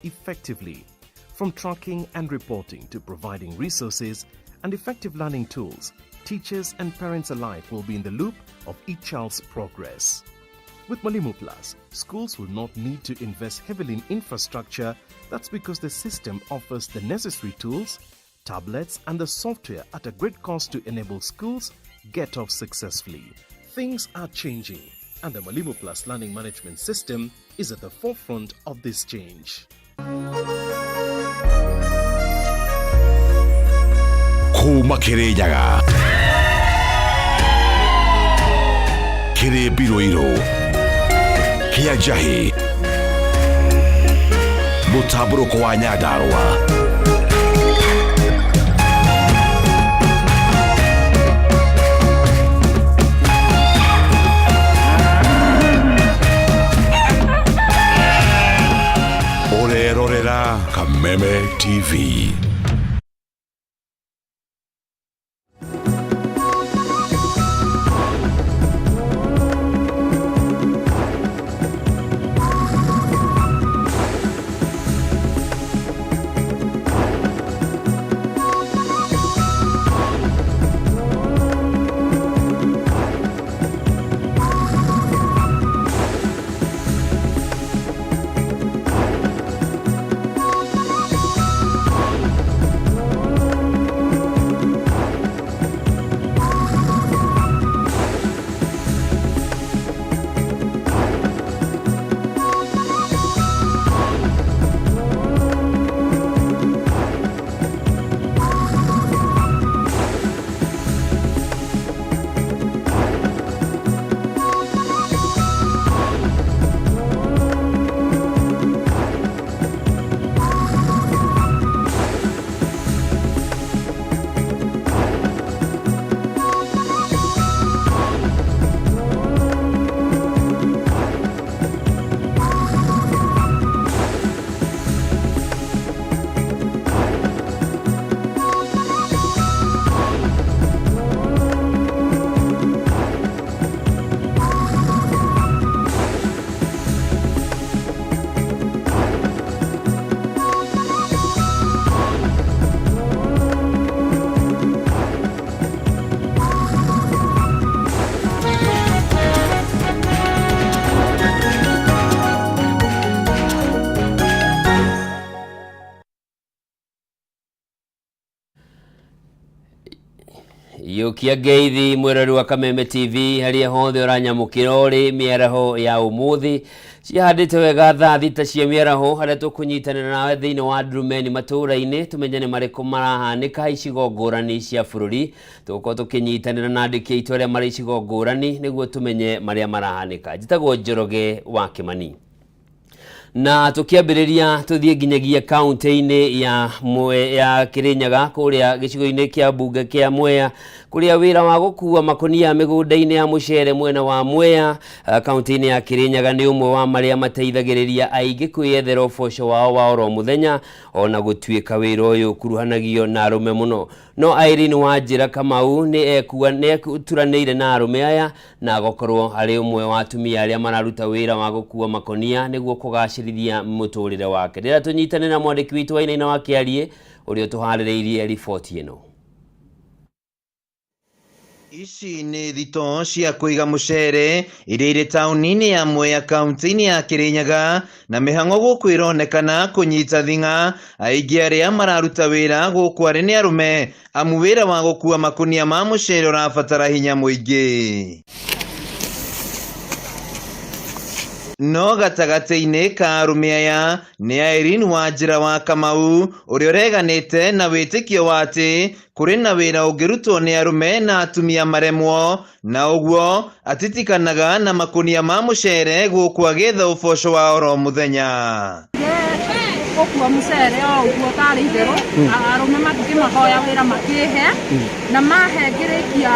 Effectively. From tracking and reporting to providing resources and effective learning tools, teachers and parents alike will be in the loop of each child's progress. With Mwalimu Plus, schools will not need to invest heavily in infrastructure. That's because the system offers the necessary tools, tablets, and the software at a great cost to enable schools get off successfully. Things are changing, and the Mwalimu Plus learning management system is at the forefront of this change. Kuma Kirinyaga kĩrĩ mbirũirũ kĩa njahĩ mũtambũrũko wa Nyandarũa. Ũrerorera Kameme TV. Yũkia ngeithi mwĩrori wa Kameme TV harĩa hothe ũranyamũkĩra ũrĩ mĩaraho ya ũmũthĩ cihandĩte wega thaa 6 cia mĩaraho harĩa tũkũnyitanĩra nawe thĩinĩ wa ndurumeni matũũra-inĩ tũmenye nĩ marĩkũ marahanĩka icigo ngũrani cia bũrũri. Tũgũkorwo tũkĩnyitanĩra na andĩki aitũ arĩa marĩ icigo ngũrani nĩguo tũmenye marĩa marahanĩka. Njĩtagwo Njoroge wa Kĩmani. Na tũkĩambĩrĩria tũthiĩ nginyagia kaunti-inĩ ya Mwe, ya Kirinyaga kũrĩa gĩcigo-inĩ kĩa mbunge kĩa Mwea kũrĩa wĩra wa gũkua makũnia mĩgũnda-inĩ ya mũcere mwena wa Mwea kaunti-inĩ ya Kirinyaga nĩ ũmwe wa marĩa mateithagĩrĩria aingĩ kwĩyethera ũboco wao wa oro mũthenya ona gũtuĩka wĩra ũyũ ũkuruhanagio na arũme mũno. No Irene Wanjĩra Kamau nĩ ekuturanĩire na arũme aya na agakorwo arĩ ũmwe wa atumia arĩa mararuta wĩra wa gũkua makonia nĩguo kũgacĩrithia mũtũrĩre wake. Rĩrĩa tũnyitane na mwandĩki witũ wa Wainaina wa Kĩariĩ ũrĩa ũtũharĩrĩirie riboti ĩno. Ici nĩ thitoo cia kũiga mũcere iria irĩ taũni-inĩ ya Mwea kaunti-inĩ ya Kĩrĩnyaga na mĩhang'o gũkũ ĩronekana kũnyita thing'a. Aingĩ arĩa mararuta wĩra gũkũ arĩ nĩ arũme amu wĩra wa gũkua makunia ma mũcere ũrabatara hinya mũingĩ. No gatagatĩ-inĩ ka arũme aya nĩ Irene Wanjĩra wa Kamau ũrĩa ũreganĩte na wĩtĩkio wa atĩ kũrĩ na wĩra ũngĩrutwo nĩ arũme na atumia maremwo na ũguo atitikanaga na makunia ma mũcere gũkũ agĩetha ũboco wa oro mũthenya. Gũkua mũcere o ũguo tarĩ itherũ, arũme ngĩmahoya wĩra makĩhe na mahe ngĩrĩkia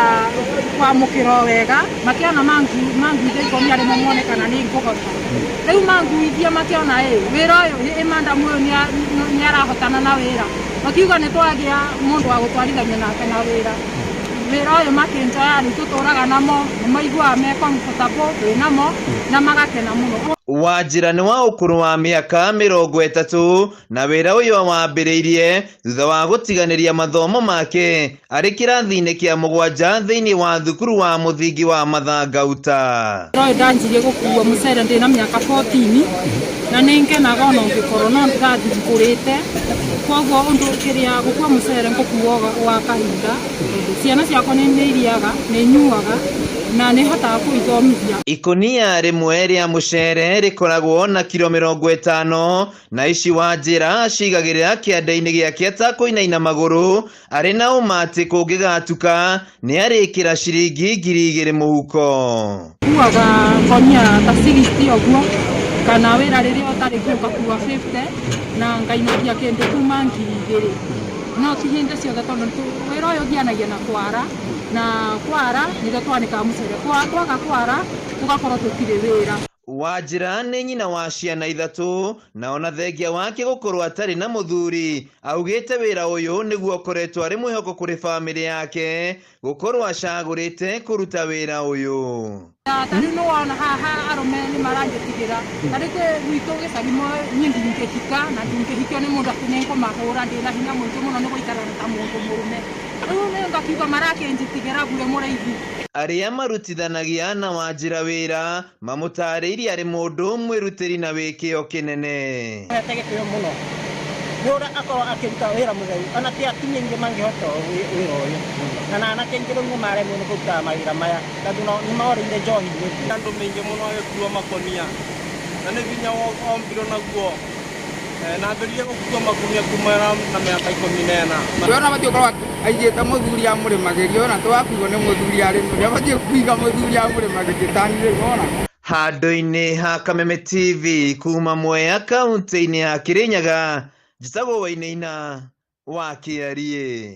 kwamũkĩra o wega makĩona manguithia ikũnia rĩmwe mone kana nĩ ngũhota. Rĩu manguithia makĩona ĩ wĩra ũyũ ĩ mandamu ũyũ nĩ arahotana na wĩra, makiuga nĩ twagĩa mũndũ wa gũtwarithania nake na wĩra. Wĩra ũyũ makĩnjoya rĩu tũtũraga namo, nĩ maiguaga me comfortable twĩ namo na magakena mũno. Wanjĩra nĩ wa ũkũrũ wa mĩaka 30 na wĩra ũyũ wambĩrĩirie thutha wa gũtiganĩria mathomo make arĩ kĩrathi-inĩ kĩa 7 thĩinĩ wa thukuru wa mũthingi wa Mathangauta. Wĩra ũyũ ndanjirie gũkua mũcere ndĩna mĩaka 14 na nĩ ngenaga ona ũngĩkorwo no ndĩrathiĩ ngũrĩte, koguo ũndũ kĩrĩa gũkua mũcere ngũkua wa kahinda, tondũ ciana ciakwa nĩ iriaga, nĩ nyuaga na nĩ hotaga kũithomithia. Ikũnia rĩmwe rĩa mũcere rĩkoragwo na kiro 50 na ici Wanjĩra acigagĩrĩra kĩanda-inĩ gĩake atakũinaina magũrũ arĩ na ũma atĩ kũngĩgatuka nĩ arĩkĩra ciringi 2,000 mũhuko. Kuaga ngonia ta 60 ũguo kana wĩra rĩrĩa ũtarĩ kuo ngakua 50 na ngainũkia kĩndũ kuma 2,000 no ti hĩndĩ ciothe tondũ wĩra ũyũ ũthianagia na kwara na kwara nĩrĩo twanĩkaga mũcere, kwaga kwara tũgakorwo tũtirĩ wĩra. Wanjĩra nĩ nyina wa ciana 3 na ona thengia wake gũkorwo atarĩ na mũthuri augĩte wĩra ũyũ nĩguo ũkoretwo arĩ mwĩhoko kũrĩ bamĩrĩ yake gũkorwo acagũrĩte kũruta wĩra ũyũ. Ta rĩu nĩ wona haha arũme nĩ maranjĩtigĩra, ta rĩu gwitũ gĩcagi niĩ ndingĩhika na ndingĩhikio nĩ mũndũ atĩ nĩ ngũmahũra, ndĩna hinya mũingĩ mũno nĩ gũikara ta mũndũ mũrũme, rĩu nĩ ngakiuga marakĩnjitigĩra bure mũraithi. Arĩa marutithanagia na Wanjĩra wĩra mamũtarĩirie arĩ mũndũ mwĩrutĩri na wĩ kĩo kĩnene. Hete gĩtĩo mũno nĩ ũrĩa akorwo akĩruta wĩra mũtheru, ona ti atumia aingĩ mangĩhota wĩra ũyũ, na anake aingĩ rĩu nĩ maremwo nĩ kũruta mawĩra maya tondũ nĩ morĩire njohi-inĩ. Andũ maingĩ mũno agĩkua makonia na nĩ hinya ombirwo naguo. Nambĩrĩrie gũkua makunia kuma na mĩaka 14. Ona batiĩ gũkorwo aigĩte mũthuri amũrĩmagĩria, ona tũgakuo nĩ mũthuri arĩmĩre, batiĩ kũiga mũthuri amũrĩmagĩria tani rĩu ona. Handũ-inĩ ha Kameme TV kuma Mwea kaunti-inĩ ya Kirinyaga, njĩtagwo Wainaina wa Kĩariĩ.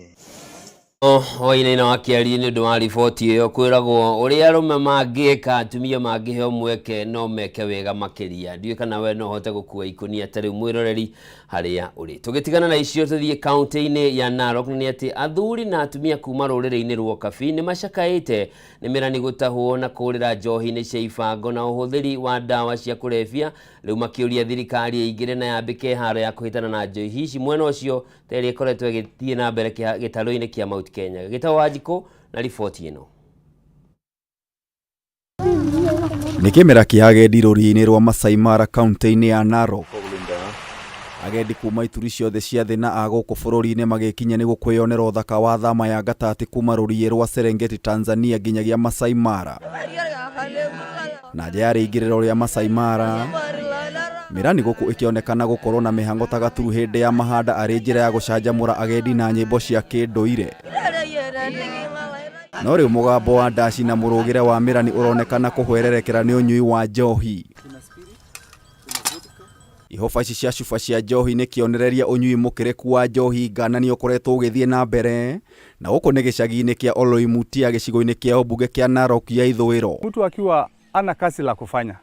Wainaina wa Kĩariĩ nĩ ũndũ wa riboti ĩyo kwĩragwo ũrĩa arũme mangĩka atumia mangĩheo mweke no meke wega makĩria. Ndiũĩ kana we no ũhote gũkua ikũnia ta rĩu mwĩroreri harĩa ũrĩ. Tũgĩtigana na icio tũthiĩ kaunti-inĩ ya Narok nĩ atĩ athuri na atumia kuma rũrĩrĩ-inĩ rwa Kabi nĩ macakaĩte nĩ mĩrani gũtahwo na kũrĩra njohi-inĩ cia ibango na ũhũthĩri wa ndawa cia kũrebia, rĩu makĩũria thirikari ĩingĩre na yambĩke haro ya kũhĩtana na njohi ici mwena ũcio ta ĩrĩa ĩkoretwo ĩgĩthiĩ na mbere gĩtarũ-inĩ kĩa Mount Kenya. Gĩtagwo Wanjikũ na riboti ĩno. Nĩ kĩmera kĩa agendi rũriĩ-inĩ rwa Masai Mara kaunti-inĩ ya Narok. Agendi kuma ituri ciothe cia thĩ na a gũkũ bũrũri-inĩ magĩkinya nĩguo kwĩyonera ũthaka wa thama ya gatagatĩ kuma rũriĩ rwa Serengeti Tanzania nginyagia Masai Mara. Na nja ya rĩingĩrĩro rĩa Masai Mara, mĩrani gũkũ ĩkĩonekana gũkorwo na mĩhang'o ta gaturu hĩndĩ ya mahanda arĩ njĩra ya gũcanjamũra agendi na nyĩmbo cia kĩndũire. No rĩu mũgambo wa ndaci na mũrũgĩre wa mĩrani ũronekana kũhwererekera nĩ ũnyui wa njohi. Ihoba ici cia cuba cia njohi nĩ kĩonereria ũnyui mũkĩrĩku wa njohi nganani ũkoretwo ũgĩthiĩ na mbere, na gũkũ nĩ gĩcagi-inĩ kĩa Oloimutia gĩcigo-inĩ kĩa ũmbunge kĩa Narok ya ithũĩro. Mtu akiwa ana kazi la kufanya,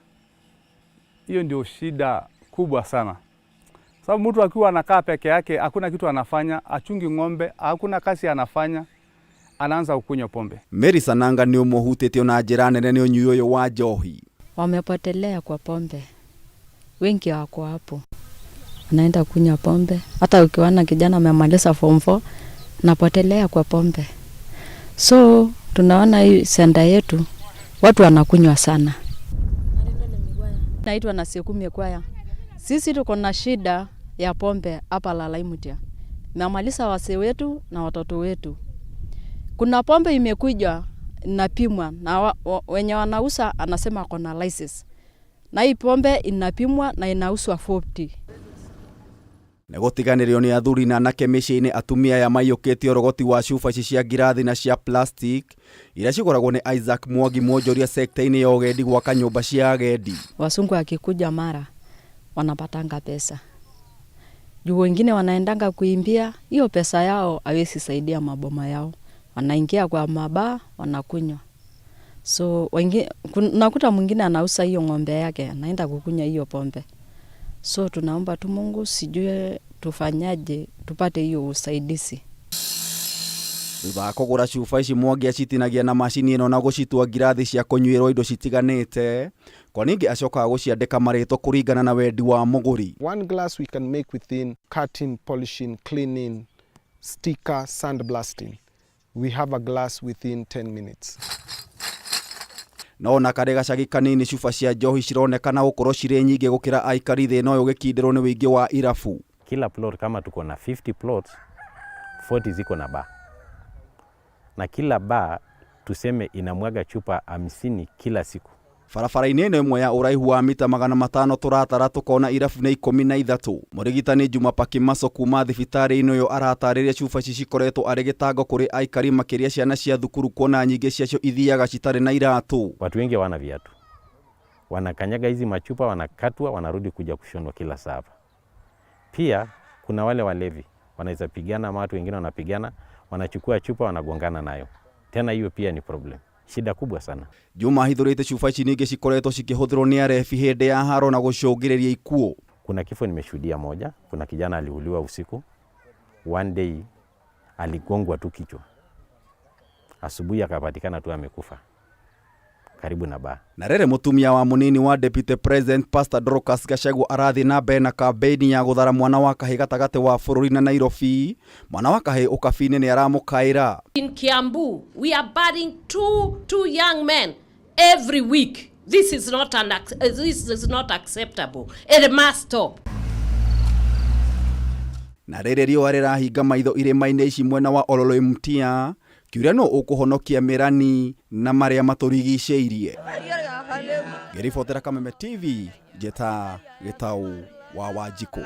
hiyo ndio shida kubwa sana. Sababu mtu akiwa anakaa peke yake, hakuna kitu anafanya, achungi ng'ombe, hakuna kazi anafanya, anaanza kukunywa pombe. Mary Sananga nĩ ũmwe ũhutĩtio na njĩra nene nĩ ũnyui ũyũ wa njohi. Wamepotelea kwa pombe. Wengi wako hapo. Anaenda kunywa pombe. Hata ukiona kijana amemaliza form 4, anapotelea kwa pombe. So tunaona hii senda yetu watu wanakunywa sana. Naitwa Nasieku Kwaya. Sisi tuko na shida ya pombe hapa Lalaimutia. Memaliza wazee wetu na watoto wetu. Kuna pombe imekuja inapimwa na wenye wanauza anasema ako na license. Na hii pombe inapimwa na inauzwa 40. Nĩ gũtiganĩrio nĩ athuri na anake mĩciĩ-inĩ, atumia aya maiyũkĩtie ũrogoti wa cuba ici cia ngirathi na cia plastic iria cigũragwo nĩ Isaac Mwangi mwonjoria sekta-inĩ ya ũgendi gwaka nyũmba cia agendi. Wasungu akikuja mara wanapatanga pesa. Juu wengine wanaendanga kuimbia, hiyo pesa yao hawezi saidia maboma yao. Wanaingia kwa mabaa wanakunywa. So nakuta mwingine anauza hiyo ng'ombe yake, anaenda kukunywa hiyo pombe. So tunaomba tu Mungu sijue tufanyaje tupate hiyo usaidizi. Thutha wa kũgũra cuba ici Mwangi acitinagia na macini ĩno na gũcitua ngirathi cia kũnyuĩrwo indo citiganĩte. Kwa ningĩ acokaga gũciandĩka marĩtwa kũringana na wendi wa mũgũri. One glass we can make within cutting, polishing, cleaning, sticker, sandblasting. We have a glass within 10 minutes. No ona karĩ gacagi kanini cuba cia njohi cironekana gũkorwo cirĩ nyingĩ gũkĩra aikari thĩna ũyũ ũgĩkindĩrwo nĩ wĩingĩ wa irabu. Kila plot kama tuko na 50 plots, 40 ziko na bar, na kila bar tuseme inamwaga chupa 50 kila siku. Barabara-inĩ ĩno ĩmwe ya ũraihu wa mita 500 tũratara tũkona irabu nĩ 13. Mũrigitani Juma Pakimaso kuma thibitarĩ-inĩ ũyũ aratarĩria cuba ici cikoretwo arĩ gĩtango kũrĩ aikari makĩria ciana cia thukuru kuona nyingĩ ciacio ithiaga citarĩ na iratũ. Watu wengi hawana viatu, wanakanyaga hizi machupa, wanakatwa, wanarudi kuja kushonwa kila saa hapa. Pia kuna wale walevi wanaweza pigana, ama watu wengine wanapigana, wanachukua chupa wanagongana nayo tena, hiyo pia ni problem, shida kubwa sana. Juma ahithũrĩte cuba ici ningĩ cikoretwo cikĩhũthĩrwo nĩ arebi hĩndĩ ya haro na gũcũngĩrĩria ikuũ. Kuna kifo nimeshuhudia moja, kuna kijana aliuliwa usiku, one day aligongwa tu kichwa, asubuhi akapatikana tu amekufa karibu na baa. Na rĩrĩ mũtumia wa mũnini wa Deputy President Pastor Dorcas Gachagua arathiĩ na mbere na kambĩini ya gũthara mwana wa kahĩĩ gatagatĩ wa bũrũri na Nairobi, mwana wa kahĩĩ ũkabi-inĩ nĩ aramũkaĩra. In Kiambu, we are burying two young men every week. This is not an this is not acceptable. It must stop. Na rĩrĩ riũa rĩrahinga maitho irĩma-inĩ ici mwena wa Ololoi-Mtia, kĩũria nũ ũkũhonokia mĩrani na marĩa matũrigicĩirie. Ngĩribotera Kameme TV, njĩta Gĩtaũ wa Wanjikũ.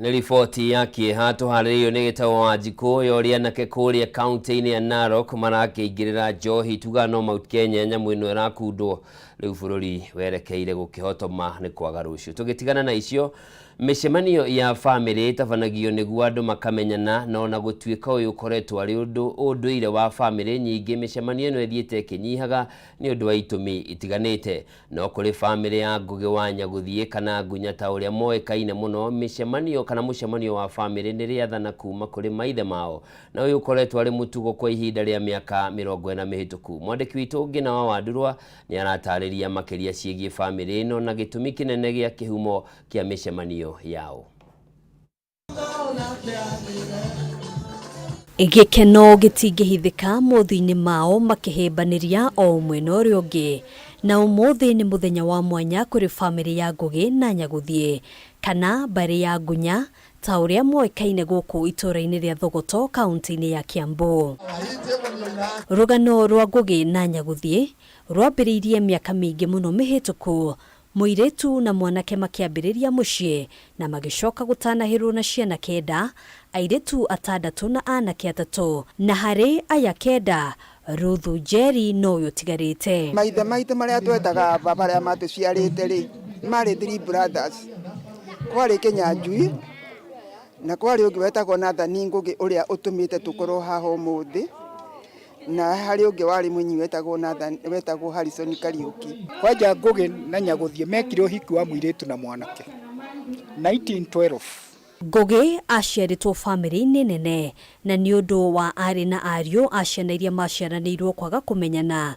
Nĩ riboti ya kĩeha tũharĩrĩirio nĩ Gĩtaũ wa Wanjikũ ya ũrĩa anake kũrĩa kaunti-inĩ ya Narok marakĩingĩrĩra njohi tuga no Mount Kenya nyamũ ĩno ĩrakundwo rĩu bũrũri werekeire gũkĩhotoma nĩ kwaga rũciũ. Tũgĩtigana na icio, mĩcemanio ya bamĩrĩ ĩtabanagio nĩguo andũ makamenyana, na ona gũtuĩka ũyũ ũkoretwo arĩ ũndũ ũndũire wa bamĩrĩ nyingĩ, mĩcemanio ĩno ĩthiĩte ĩkĩnyihaga nĩ ũndũ wa itũmi itiganĩte. No kũrĩ bamĩrĩ ya Ngũgĩ wa Nyagũthiĩ kana Ngunya ta ũrĩa moĩkaine mũno, mĩcemanio kana mũcemanio wa bamĩrĩ nĩ rĩathana kuma kũrĩ maithe mao, na ũyũ ũkoretwo arĩ mũtugo kwa ihinda rĩa mĩaka 40 mĩhĩtũku. Mwandĩki witũ Ngĩna wa Wandurwa nĩ aratarĩria makĩria ciĩgiĩ bamĩrĩ ĩno na gĩtũmi kĩnene gĩa kĩhumo kĩa mĩcemanio yao. Gĩkeno gĩtingĩhithĩka mothiũ-inĩ mao makĩhĩmbanĩria o ũmwe na ũrĩa ũngĩ, na ũmũthĩ nĩ mũthenya wa mwanya kũrĩ bamĩrĩ ya Ngũgĩ na Nyagũthiĩ kana mbarĩ ya Ngunya ta ũrĩa moĩkaine gũkũ itũũra-inĩ rĩa Thogoto kaunti-inĩ ya Kiambu. Rũgano rwa Ngũgĩ na Nyagũthiĩ rwambĩrĩirie mĩaka mĩingĩ mũno mĩhĩtũku, mũirĩtu na mwanake makĩambĩrĩria mũciĩ na magĩcoka gũtanahĩrwo na ciana 9, airĩtu 6 na anake 3, na harĩ aya 9 Ruthu Njeri nowe ũtigarĩte. Maithe maitũ marĩa twetaga baba arĩa matũciarĩte rĩ, marĩ three brothers. Kwarĩ Kĩnyanjui na kwarĩ ũngĩ wetagwo Nathan Ngũgĩ ũrĩa ũtũmĩte tũkorwo haha ũmũthĩ, na harĩ ũngĩ warĩ mũnyi wetagwo Nathan, wetagwo Harrison Kariuki. Kwanja Ngũgĩ na Nyagũthiĩ mekire ũhiki wa mũirĩtu na mwanake 1912. Ngũgĩ aciarĩtwo bamĩrĩ-inĩ nene na nĩ ũndũ wa aarĩ na ariũ a ciana iria maciaranĩirwo kwaga kũmenyana.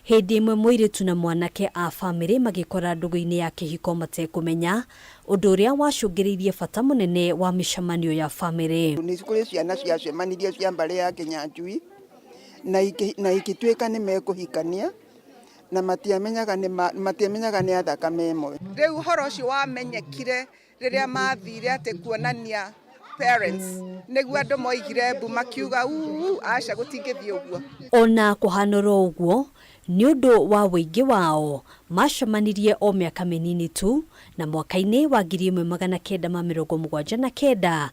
Hĩndĩ ĩmwe mũirĩtu na mwanake a bamĩrĩ magĩkora ndũgũ-inĩ ya kĩhiko matekũmenya, ũndũ ũrĩa wacũngĩrĩirie bata mũnene wa mĩcemanio ya bamĩrĩ. Nĩ kũrĩ ciana ciacemanirie cia mbarĩ ya Kĩnyanjui na igĩtuĩka nĩ mekũhikania na matiamenyaga nĩ a thakame ĩmwe. Rĩu ũhoro ũcio wamenyekire rĩrĩa mathire atĩ kuonania parents nĩguo andũ moigire mbu makiuga uu aca gũtingĩthiĩ ũguo. Ona kũhanũrwo ũguo nĩ ũndũ wa ũingĩ wao macemanirie o mĩaka mĩnini tu, na mwaka-inĩ wa 1979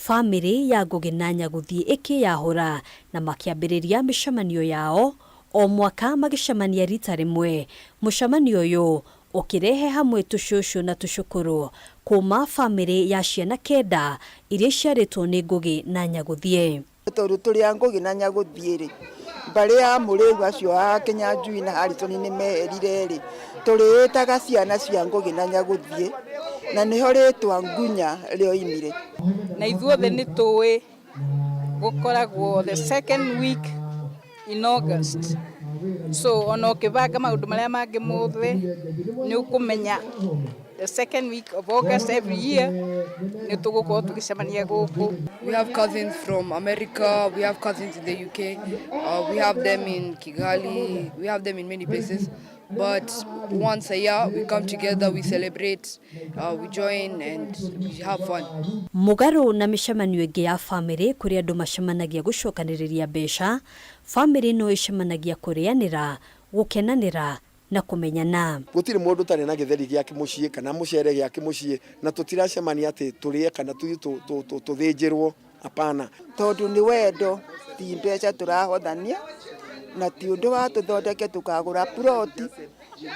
bamĩrĩ ya Ngũgĩ na Nyagũthiĩ ĩkĩyahũra na makĩambĩrĩria mĩcemanio yao o mwaka magĩcemania rita rĩmwe. Mũcemanio ũyũ ũkĩrehe hamwe tũcũcũ na tũcũkũrũ kuma bamĩrĩ ya ciana 9 iria iciarĩtwo nĩ Ngũgĩ na Nyagũthiĩ. Tondũ tũrĩ a Ngũgĩ na Nyagũthiĩ rĩ, mbarĩ ya Mũrĩu acio a Kĩnyanjui na Harrison nĩ meherire rĩ, tũrĩĩtaga ciana cia Ngũgĩ na Nyagũthiĩ, na nĩho rĩtwa Ngunya rĩoimire. Na ithuothe nĩ tũĩ Gũkoragwo the second week in August. So ona ũkĩbanga maũndũ marĩa mangĩ mothe nĩ ũkũmenya the second week of August every year nĩ tũgũkorwo tũgĩcemania gũkũ. We have cousins from America, we have cousins in the UK, we have them in Kigali, we have them in many places. But once a year, we come together, we celebrate, we join, and we have fun. Mũgarũ na mĩcemanio ĩngĩ ya bamĩrĩ kũrĩa andũ macemanagia gũcokanĩrĩria mbeca, bamĩrĩ no ĩcemanagia kũrĩanĩra, gũkenanĩra na kũmenyana. Gũtirĩ mũndũ ũtarĩ na gĩtheri gĩake mũciĩ kana mũcere gĩake mũciĩ, na tũtiracemania atĩ tũrĩe kana tũthiĩ tũthĩnjĩrwo, hapana. Tondũ nĩ wendo, ti mbeca tũrahothania, na ti ũndũ wa tũthondeke tũkagũra ploti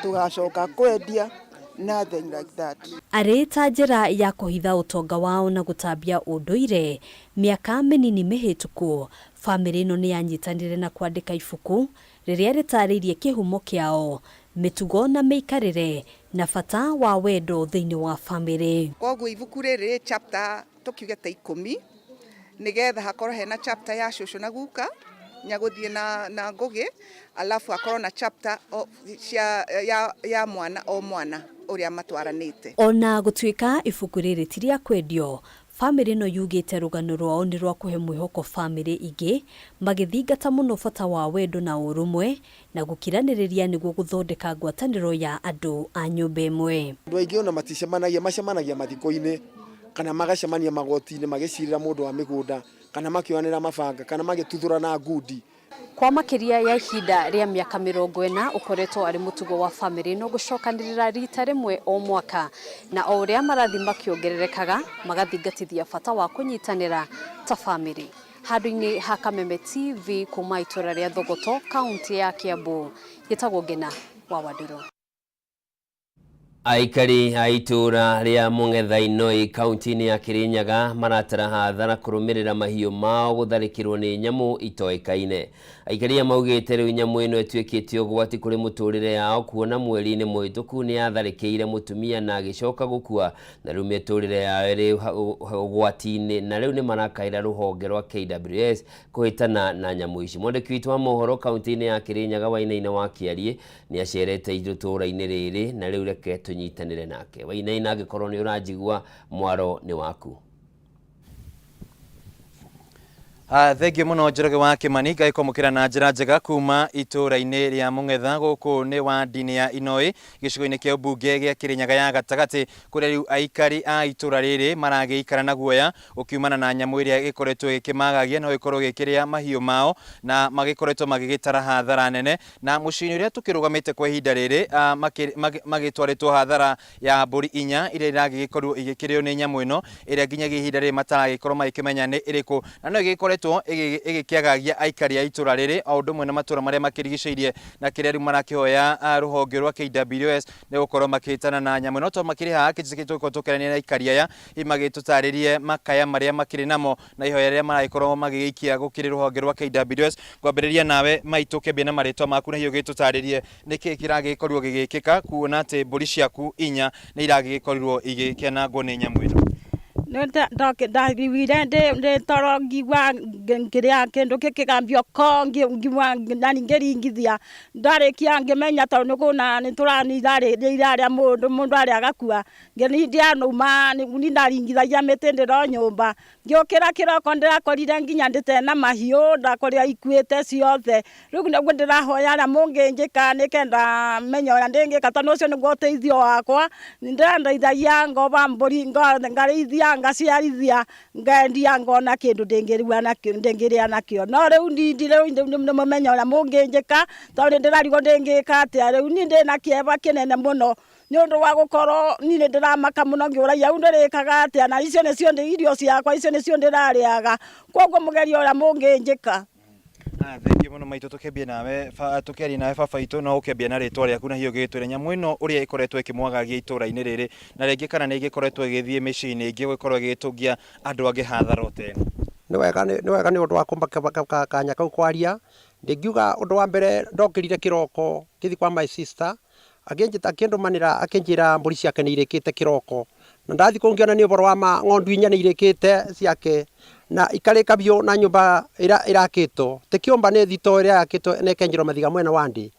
tũgacoka kwendia, nothing like that. Arĩ ta njĩra ya kũhitha ũtonga wao na gũtambia ũndũire, mĩaka mĩnini mĩhĩtũku, bamĩrĩ ĩno nĩ yanyitanire na kwandĩka ibuku rĩrĩa rĩtarĩirie kĩhumo kĩao, mĩtugo na mĩikarĩre na bata wa wendo thĩinĩ wa bamĩrĩ. Koguo ibuku rĩrĩ rĩ chapter tũkiuge ta 10, nĩgetha hakorwo hena chapter ya cũcũ na guka Nyagũthiĩ na Ngũgĩ, alafu akorwo na chapter cia ya mwana o mwana ũrĩa matwaranĩte. Ona gũtuĩka ibuku rĩrĩ ti rĩa kwendio, bamĩrĩ ĩno yugĩte rũgano rwao nĩ rwa kũhe mwĩhoko bamĩrĩ ingĩ magĩthingata mũno bata wa wendo na ũrũmwe na gũkiranĩrĩria nĩguo gũthondeka ngwatanĩro ya andũ a nyũmba ĩmwe. Andũ aingĩ ona maticemanagia, macemanagia mathiko-inĩ kana magacemania magoti-inĩ magĩcirĩra mũndũ wa mĩgũnda kana makĩoyanĩra mabanga kana magĩtuthũrana ngundi. Kwa makĩria ya ihinda rĩa mĩaka 40 ũkoretwo arĩ mũtugo wa bamĩrĩ ĩno gũcokanĩrĩra rita rĩmwe o mwaka, na o ũrĩa marathi makĩongererekaga magathingatithia bata wa kũnyitanĩra ta bamĩrĩ. Handũ-inĩ ha Kameme TV kuma itũra rĩa Thogoto, kaunti ya Kiambu, gĩtagwo Ngena wa Wandũrũ. Aikari a itũra rĩa Mũng'etha-Inoi kaunti-inĩ ya Kirinyaga maratara hathara kũrũmĩrĩra mahiũ mao gũtharĩkĩrwo nĩ nyamũ itoĩkaine. Aikari aya maugĩte rĩu nyamũ ĩno ĩtuĩkĩte ũgwati kũrĩ mũtũrĩre yao, kuona mweri-inĩ mũhĩtũku nĩ yatharĩkĩire mũtumia na agĩcoka gũkua, na rĩu mĩtũrĩre yao ĩrĩ ũgwati-inĩ, na rĩu nĩ marakaĩra rũhonge rwa KWS kũhĩtana na nyamũ ici. Mwandĩki witũ wa mohoro kaunti-inĩ ya Kirinyaga Wainaina wa Kĩariĩ nĩ acerete itũũra-inĩ rĩrĩ, na rĩu reke tũnyitanĩre nake. Wainaina, angĩkorwo nĩ ũranjigua, mwaro nĩ waku. Thengiũ mũno Njoroge wa Kĩmani, ngagĩkwamũkĩra na njĩra njega kuma itũũra-inĩ rĩa Mũng'etha. Gũkũ nĩ wandi-inĩ ya Inoi, gĩcigo-inĩ kĩa ũmbunge gĩa Kĩrĩnyaga ya gatagatĩ, kũrĩa rĩu aikari a itũũra rĩrĩ maragĩikara na guoya gũkiumana na nyamũ ĩrĩa ĩgĩkoretwo ĩgĩkĩmagagia no ĩkorwo ĩgĩkĩrĩa mahiũ mao, na magĩkoretwo magĩgĩtara hathara nene. Na mũciĩ-inĩ ũrĩa tũkĩrũgamĩte kwa ihinda rĩrĩ, magĩtwarĩtwo hathara ya mbũri 4 iria iragĩkorwo igĩkĩrĩo nĩ nyamũ ĩno, ĩrĩa nginyagia ihinda rĩrĩ mataragĩkorwo magĩkĩmenya nĩ ĩrĩkũ, na no ĩgĩkoretwo ĩgĩkĩagagia aikari a itũũra rĩrĩ o ũndũ ũmwe na matũũra marĩa makĩrigicĩirie, na kĩrĩa rĩu marakĩhoya rũhonge rwa KWS nĩ gũkorwo makĩhĩtana na nyamũ ĩno. To makĩrĩ haha tũgĩkorwo tũkĩaranĩria na aikari aya, hihi magĩtũtarĩrie makaya marĩa makĩrĩ namo na ihoya rĩrĩa maragĩkorwo magĩgĩikia gũkĩrĩ rũhonge rwa KWS. Ngwambĩrĩria nawe maitũ, ũkĩambia na marĩtwa maku na hihi ũgĩtũtarĩrie nĩkĩ kĩragĩkorirwo gĩgĩkĩka, kuona atĩ mbũri ciaku 4 nĩ iragĩkorirwo igĩkĩanangwo nĩ nyamũ ĩno. Ndaiguire ndĩ toro ngigua ngĩrĩa kĩndũ gĩkĩgambio ko ngigua nani ngĩringithia, ndarĩkia ngĩmenya tondũ nĩ kũna nĩ tũrarĩa mũndũ, mũndũ arĩa agakua, ndianauma ni ndaringithagia mĩtĩ ndĩro nyũmba, ngĩũkĩra kĩroko ndĩrakorire nginya ndĩte na mahiũ, ndakorire ikuĩte ciothe. Rĩu nĩguo ndĩrahoya arĩa mũngĩnjĩka nĩkenda menye ũrĩa ndĩngĩka, tondũ ũcio nĩguo ũteithio wakwa. Ndĩrandeithagia ngomba mbũri, ngarĩithia, ngaciarithia, ngendia, ngona kĩndũ ndĩngĩrĩa nakĩo. No rĩu rĩu nĩmũmenye ũrĩa mũngĩnjĩka, tondũ ndĩrarigwo ndĩngĩka atĩa. Rĩu niĩ ndĩna kĩeva kĩnene mũno nĩ ũndũ wa gũkorwo niĩ nĩ ndĩramaka mũno ngĩũragia rĩu ndĩrĩkaga atĩa, na icio nĩcio irio ciakwa, icio nĩcio ndĩrarĩaga. Koguo mũgerie ũrĩa mũngĩnjĩka. Thengiũ mũno maitũ, tũkĩambia nawe, tũkĩaria nawe baba itũ, no ũkĩambia na rĩtwa rĩaku na hihi ũgĩgĩtwĩre nyamũ ĩno ũrĩa ĩkoretwo ĩkĩmwagagia itũũra-inĩ rĩrĩ, na rĩngĩ kana nĩ ĩgĩkoretwo ĩgĩthiĩ mĩciĩ-inĩ ĩngĩ gũgĩkorwo ĩgĩgĩtũngia andũ angĩ hathara o ta ĩno. Nĩ wega, nĩ wega nĩ ũndũ wa kũmba kanya kau kwaria. Ndingiuga ũndũ wa mbere, ndokĩrire kĩroko ngĩthiĩ kwa my sister, akĩnjĩta akĩndũmanĩra akĩnjĩra mbũri ciake nĩ irĩkĩte kĩroko, na ndathiĩ kũu ngĩona nĩ ũhoro wa ma, ng'ondu 4 nĩ irĩkĩte ciake. Na ikarĩka biũ na nyũmba ĩrĩa ĩrakĩtwo ti kĩũmba nĩ thito ĩrĩa yakĩtwo na ĩkenjerwo mathiga mwena wa ndĩ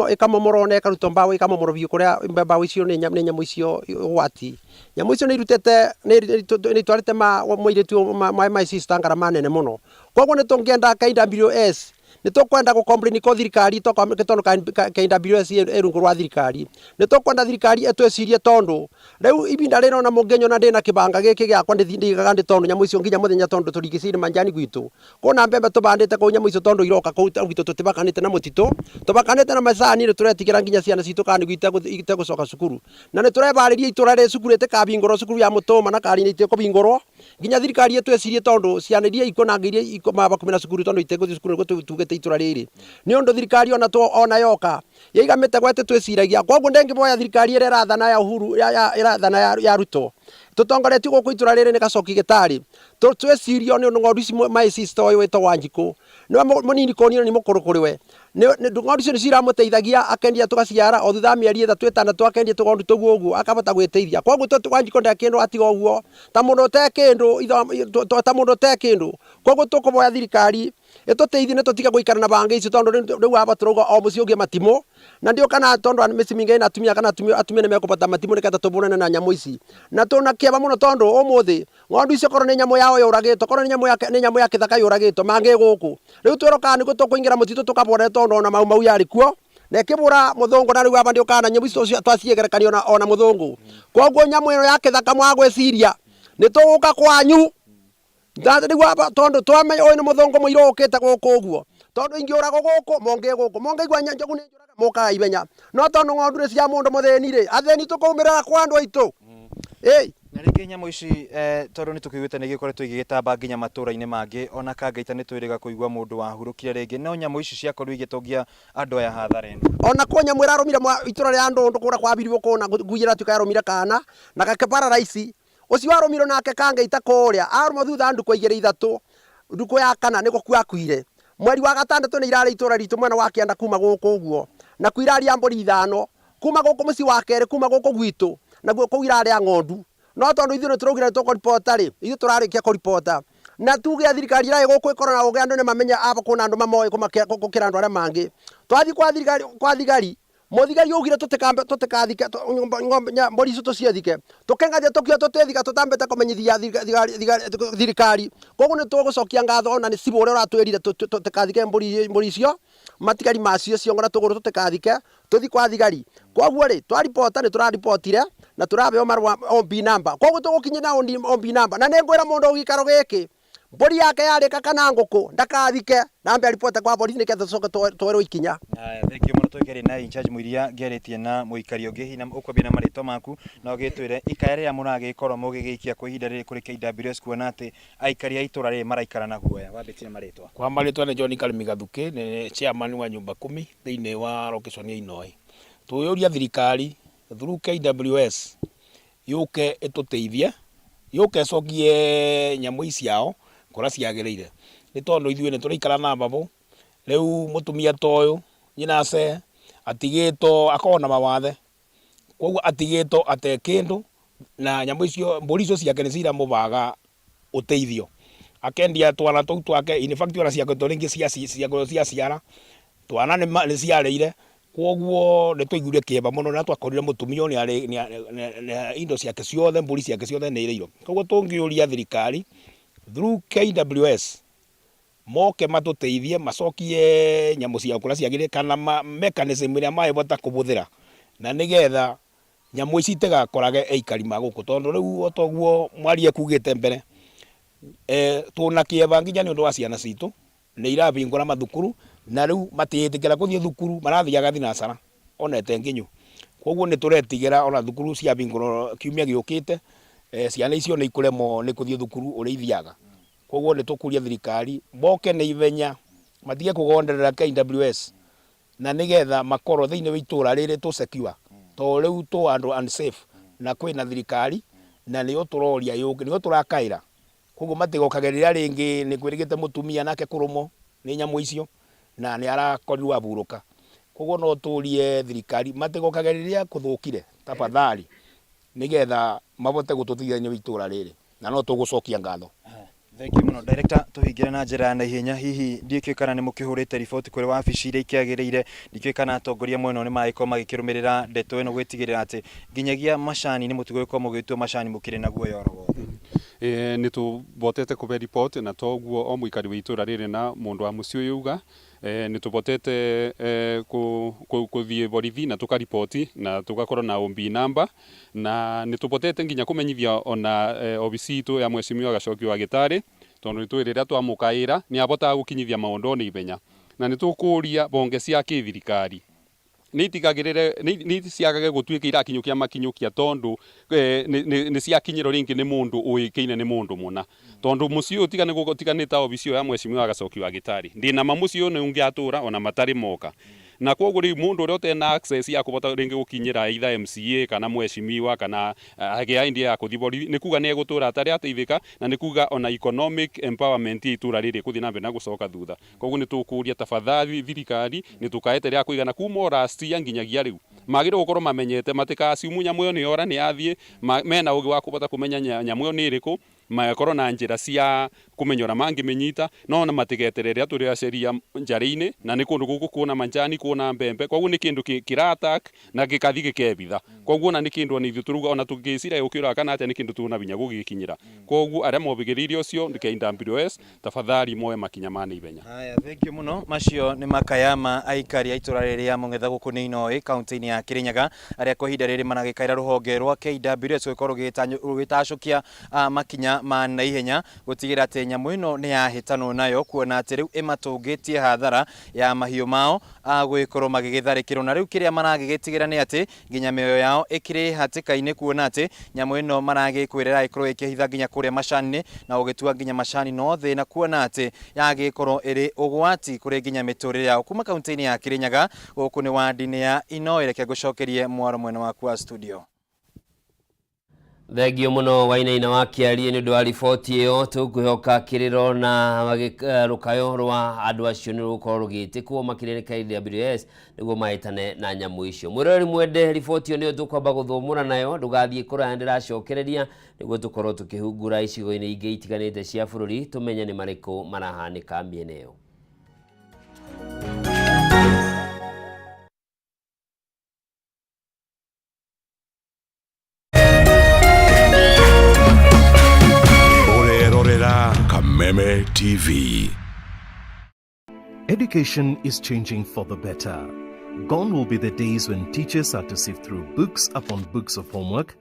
ikamomorwo na ĩkarutwo mbaũ ikamomorwo biũ kũrĩa mbaũ icio nĩ nyamũ icio ũgwati. Nyamũ icio nĩ irutĩte nĩ itwarĩte ma mũirĩtu my sister ngarama nene mũno. Koguo nĩ tũngĩenda KWS nĩ tũkwenda gũ complain ko thirikari tondũ KWS ĩ rungu rwa thirikari. Nĩ tũkwenda thirikari ĩtwĩcirie tondũ rĩu ibinda rĩrĩ ona mũngĩnyona ndĩna kĩbanga gĩkĩ gĩakwa ndĩthiaga ndĩ tondũ nyamũ icio nginya mũthenya tondũ tũrigicĩirie manjani gwitũ. Kwĩna mbembe tũbandĩte kũu nyamũ icio tondũ iroka kũu gwitũ tũtibakanĩte na mũtitũ tũbakanĩte na macani nĩ tũretigĩra nginya ciana citũ kana nĩguo itegũcoka cukuru. Na nĩ tũrebarĩria itũra rĩ cukuru ĩtikabingũrwo cukuru ya Mũtũma na Karine itikũbingũrwo nginya thirikari ĩtwĩcirie tondũ ciana iria ikuona iria ikomaga bakuhĩ na cukuru tondũ itegũthiĩ cukuru nĩguo tugĩte itũra rĩrĩ. Nĩ ũndũ thirikari ona ona yoka yaiga mĩtego ĩtĩtwĩciragia. Koguo ndĩngĩboya thirikari ĩrĩa ĩrathana ya Uhuru ĩrathana ya Ruto tũtongoretio gũkũ itũra rĩrĩ nĩ Gacoki Gĩtarĩ twĩcirio nĩ ũndũ ng'ondu ici my sister ũyũ wĩtagwo Wanjikũ nĩwe mũnini kũniĩ nĩ mũkũrũ kũrĩ we. Ng'ondu icio nĩcio iramũteithagia akendia tũgaciara o thutha wa mĩeri ĩtatũ ĩtandatũ akendia tũgondu tũguo ũguo akahota gwĩteithia. Koguo Wanjikũ nde kĩndũ atiga ũguo ta mũndũ ũte kĩndũ ta mũndũ ũte kĩndũ. Koguo tũkũboya thirikari ĩtũteithie nĩ tũtige gũikara na banga icio tondũ rĩu aba tũrauga o mũciĩ ũgĩe matimũ na ndio kana tondũ mĩciĩ mĩingĩ ĩna atumia kana atumia nĩ mekũbata matimũ nĩgetha tũbũrane na nyamũ ici. Na tũna kĩeva mũno tondũ ũmũthĩ ng'ondu icio korwo nĩ nyamũ yao yũragĩtwo korwo nĩ nyamũ ya kĩthaka yũragĩtwo mangĩ gũkũ. Rĩu twĩrwo kana nĩguo tũkũingĩra mũtitũ tũkabũrane tondũ ona mau mau yarĩ kuo na ĩkĩbũra mũthũngũ na rĩu aba ndio kana nyamũ icio twacigerekania ona mũthũngũ. Koguo nyamũ ĩno ya kĩthaka mwagwĩciria nĩ tũgũka kwanyu rĩu aba tondũ twamenya ũyũ nĩ mũthũngũ mũirũ ũkĩte gũkũ ũguo tondũ ingĩũragwo gũkũ mũngĩ gũkũ mũngĩigua njogu nĩ njũraga mũkaga ihenya no tondũ ng'ondu nĩ cia mũndũ mũthĩni rĩ athĩni tũkũumĩrĩra kwa andũ aitũ. Na rĩngĩ nyamũ ici tondũ nĩ tũkĩiguĩte nĩ igĩkoretwo igĩgĩtamba nginya matũra-inĩ mangĩ ona Kangaita nĩ twĩrĩga kũigua mũndũ wahurũkire rĩngĩ no nyamũ ici ciakorirwo igĩtũngia andũ aya hathara ĩno. Ona kwĩ nyamũ ĩrarũmire itũra rĩa Ndũndũ kũrĩa kwa Biriũ kũna ngui ĩratuĩka yarũmire kana na gakĩpararaisi ũcio warũmirwo nake Kangaita kũrĩa arũmwo thutha ndukũ igĩrĩ ithatũ ndukũ ya kana nĩ gũkua akuire. Mweri wa gatandatũ nĩ irarĩ itũra ritũ mwena wa kĩanda kuma gũkũ ũguo na kuo iraria mbũri ithano kuma gũkũ mũciĩ wa kerĩ kuma gũkũ gwitũ naguo kũu irarĩa ng'ondu. No tondũ ithuĩ nĩ tũraugire nĩ tũkũribota rĩ ithuĩ tũrarĩkia kũribota na tuge thirikari ĩrĩa ĩ gũkũ ĩkorwo na ũgĩ andũ nĩ mamenye aba kwĩna andũ mamoĩ gũkĩra andũ arĩa mangĩ. Twathiĩ kwa thirikari kwa thigari mũthigari augire tũtikathike mbũri icio tũciethike tũkĩngathia tũkiuga tũtithika tũtambĩte kũmenyithia thirikari. Koguo nĩ tũgũcokia ngatho ona nĩ cibũ ũrĩa ũratwĩrire tũtikathike mbũri icio matigari macio ciongo na tũgũrũ tũtikathike tũthiĩ kwa thigari. Koguo rĩ twaribota nĩ tũraribotire na tũrabeo marũa OB number. Koguo tũgũkinyia OB number na nĩ ngwĩra mũndũ gĩikaro gĩkĩ mbũri yake yarĩka kana ngũkũ ndakathike na ambe aripote kwa borithi nĩgetha tũcoke twoerwo ikinya. Thank you mũno tũkĩaria na in charge Mũiria ngĩarĩtie na mũikari ũngĩ hihi ũkwambia na marĩtwa maku na ũgĩtwĩre ikaya rĩrĩa mũragĩkorwo mũgĩgĩikia kwa ihinda rĩrĩ kũrĩ KWS kuona atĩ aikari a itũra rĩrĩ maraikara na guoya. Wambĩtie na marĩtwa. Kwa marĩtwa nĩ John Karimi Gathukĩ nĩ chairman wa nyumba kumi thĩinĩ wa location ya Inoi. Tũyũria thirikari through KWS yũke ĩtũteithie yũke ĩcokie nyamũ ici ciao kũrĩa ciagĩrĩire nĩ tondũ ithuĩ nĩ tũraikara na mbabũ rĩu mũtumia ta ũyũ nyina ce atigĩtwo akoragwo na mawathe koguo atigĩtwo ate kĩndũ na nyamũ icio mbũri icio ciake nĩ ciramũbaga ũteithio akendia twana tũu twake in fact ona ciake to rĩngĩ cia ciara twana nĩ ciarĩire koguo nĩ twaiguire kĩeva mũno na twakorire mũtumia ũyũ nĩ indo ciake ciothe mbũri ciake ciothe nĩ irĩirwo. Koguo tũngĩũria thirikari through KWS moke matũteithie macokie nyamũ ciao kũrĩa ciagĩrĩire kana mechanism ĩrĩa mangĩhota kũbũthĩra na nĩgetha nyamũ ici itigakorage aikari ma gũkũ tondũ rĩu o toguo mwaria ekugĩte mbere tũna kĩeva nginya nĩ ũndũ wa ciana citũ nĩ irabingũra mathukuru na rĩu matiĩtĩkĩra gũthiĩ thukuru marathiaga thinacara ona ĩte nginyu. Koguo nĩ tũretigĩra ona thukuru ciabingũrwo kiumia gĩũkĩte ciana icio nĩ ikũremwo nĩ kũthiĩ thukuru ũrĩa ithiaga. Koguo nĩ tũkũria thirikari moke na ihenya matige kũgonderera KWS na nĩgetha makorwo thĩinĩ wa itũra rĩrĩ tũ secure tondũ rĩu tũ andũ unsafe na kwĩna thirikari na nĩyo tũroria yũke nĩyo tũrakaĩra. Koguo matigokagĩrĩra rĩngĩ nĩ kwĩrĩgĩte mũtumia nake kũrũmwo nĩ nyamũ icio na nĩ arakorirwo aburũka. Koguo no tũrie thirikari matigokagĩrĩria kũthũkire tafadhali nĩgetha mabote gũtũteithia thĩinĩ wa itũra rĩrĩ na no tũgũcokia ngatho. Thank you mũno director, tũhingĩre na njĩra ya naihenya, hihi ndiĩkĩũĩ kana nĩ mũkĩhũrĩte riboti kũrĩ wabici iria ikĩagĩrĩire, ndikĩũĩ kana atongoria mwena ũyũ nĩ maragĩkorwo magĩkĩrũmĩrĩra ndeto ĩno gwĩtigĩrĩra atĩ nginyagia macani nĩ mũtigũgĩkorwo mũgĩtua macani mũkĩrĩ na guoya oro wothe. Ĩĩ nĩ tũbotete kũbe report na toguo o mũikari wa itũra rĩrĩ na mũndũ wa mũciĩ ũyũ auga, nĩ tũbotete kũthiĩ borithi na tũkariboti na tũgakorwo na OB number na nĩ tũbotete nginya kũmenyithia ona obici itũ ya mweshimiwa Gachoki wa Gĩtarĩ tondũ nĩ tũĩ rĩrĩa twamũkaĩra nĩ abotaga gũkinyithia maũndũ ona ihenya na nĩ tũkũria bonge cia kĩthirikari nĩ itigagĩrĩre nĩ ciagage gũtuĩka irakinyũkia makinyũkia tondũ nĩ ciakinyĩrwo rĩngĩ nĩ mũndũ ũĩkaine nĩ mũndũ mũna tondũ mũciĩ ũyũ tiga nĩ tiga nĩ ta obici ĩyo ya mweshimiwa Gachoki wa Gĩtarĩ ndĩna ma mũciĩ ũyũ nĩ ũngĩatũra ona matarĩ moka na koguo rĩu mũndũ ũrĩa ũtena access ya kũbota rĩngĩ gũkinyĩra either MCA kana mweshimiwa kana agĩa idea ya kũthiĩ borithi nĩ kuga nĩ egũtũra atarĩ ateithĩka na nĩ kuga ona economic empowerment ya itũra rĩrĩ ĩkũthiĩ na mbere na gũcoka thutha. Koguo nĩ tũkũria tafadhali thirikari nĩ tũkaeterera ya kũigana kuma o last year nginyagia rĩu magĩrĩirwo gũkorwo mamenyete matika assume nyamũ ĩyo nĩ yora nĩ yathiĩ, mena ũgĩ wa kũbota kũmenya nyamũ ĩyo nĩ ĩrĩkũ, makorwo na njĩra cia kũmenya ũrĩa mangĩmĩnyita no ona matigeterere atũrĩaceria njarĩ-inĩ na nĩ kũndũ gũkũ kwĩna manjani kwĩna mbembe koguo nĩ kĩndũ kĩra attack na gĩkathi gĩkebitha koguo ona nĩ kĩndũ ona ithuĩ tũrauga ona tũngĩciria gũkĩũraga kana atĩa nĩ kĩndũ twĩna hinya gũgĩkinyĩra koguo arĩa mobĩgĩrĩire ũcio KWS tafadhali moe makinya ma naihenya. Haya, thank you mũno. Macio nĩ makaya ma aikari a itũra rĩrĩ rĩa Mũng'etha gũkũ nĩ Inoi kaunti-inĩ ya Kĩrĩnyaga arĩa kwa ihinda rĩrĩ maragĩkaĩra rũhonge rwa KWS gũgĩkorwo rũgĩtacũkia makinya ma naihenya gũtigĩrĩra atĩ nyamũ ĩno nĩ yahĩtanwo nayo kuona atĩ rĩu ĩmatũngĩtie hathara ya mahiũ mao gũgĩkorwo magĩgĩtharĩkĩrwo na rĩu kĩrĩa maragĩgĩtigĩra nĩ atĩ nginya mĩoyo yao ĩkĩrĩ hatĩka-inĩ kuona atĩ nyamũ ĩno maragĩkwĩra ĩragĩkorwo ĩkĩhitha nginya kũrĩa macani-inĩ na gũgĩtua nginya macani no thĩna kuona atĩ yagĩkorwo ĩrĩ ũgwati kũrĩ nginya mĩtũrĩre yao. Kuma kaunti-inĩ ya Kĩrĩnyaga gũkũ nĩ wandi-inĩ ya Inoi, reke ngũcokerie mwaro mwena waku wa studio. Thengio mũno Wainaina wa Kĩarie nĩ ũndũ wa riboti ĩyo. Tũkwĩhoka kĩrĩro na rũkayo rwa andũ acio nĩ rũgũkorwo rũgĩtĩkwo makĩria nĩ KWS nĩguo mahĩtane na nyamũ icio. Mwĩroreri mwende, riboti ĩyo nĩyo tũkwamba gũthũmũra nayo, ndũgathiĩ kũraya ndĩracokereria nĩguo tũkorwo tũkĩhungura icigo-inĩ ingĩ itiganĩte cia bũrũri tũmenye nĩ marĩkũ marahanĩka mĩena ĩyo. Ũrerorera Kameme TV. Education is changing for the better. Gone will be the days when teachers had to sift through books upon books of homework,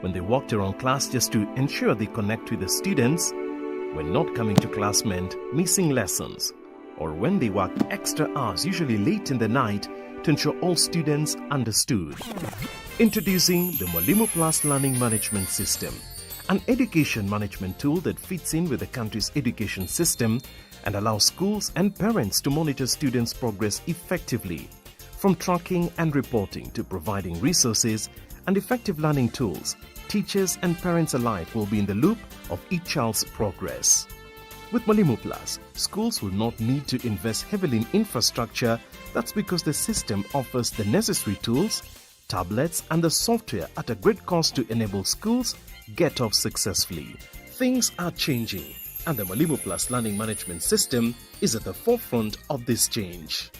when they walked around class just to ensure they connect with the students, when not coming to class meant missing lessons, or when they worked extra hours, usually late in the night, to ensure all students understood. Introducing the Mwalimu Plus Learning Management System, an education management tool that fits in with the country's education system and allows schools and parents to monitor students' progress effectively. From tracking and reporting to providing resources and effective learning tools, teachers and parents alike will be in the loop of each child's progress. With Mwalimu Plus, schools will not need to invest heavily in infrastructure. That's because the system offers the necessary tools, tablets, and the software at a great cost to enable schools get off successfully. Things are changing, and the Mwalimu Plus Learning Management System is at the forefront of this change.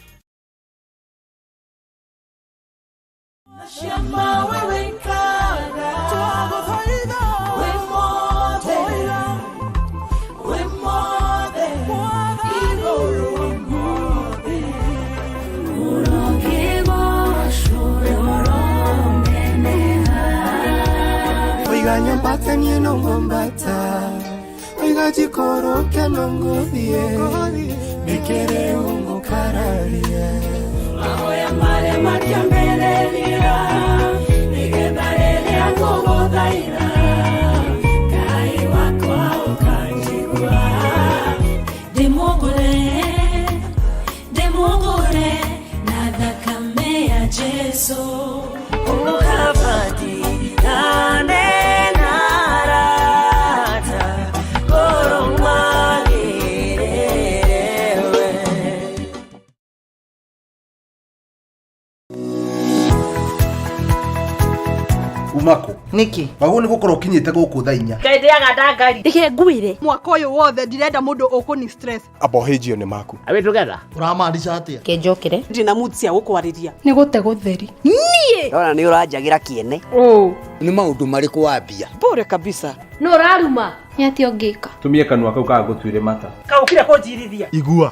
Oiga nyambate niĩ no ngwambata, oiga njikũrũke no ngũthiĩ, nĩkĩrĩ ũngũkararia. Mahoya marĩa makĩambĩrĩria, nĩgetha rĩrĩa ngũgũthaitha, Ngai wakwa ũkanjigua. Ndĩmũgũre, ndĩmũgũre na thakame ya Jesu. Ũkabati nane na arata, ngoro magĩrĩrewe. Umako. Nĩkĩ? Wagwo nĩ gũkorwo ũkinyĩte gũkũ thaa inya. Ngai ndĩaga ndangari. Reke ngwĩre mwaka ũyũ wothe ndirenda mũndũ ũkũni stress. Amba ũhĩnjio nĩ maku. Are we together? Ũramaanisha atĩa? Kenjokere. Ndina mood cia gũkwarĩria. Nĩ gũte gũtheri. Niĩ. Ndona nĩ ũranjagĩra kĩene. Ũũ. Nĩ maũndũ marĩkũ wambia? Bure kabisa. Nũ ũraruma? Nĩ atĩa ũngĩka? Tumie kanua kau kagũtuire mata. Kaũkire kũnjirithia. Igua.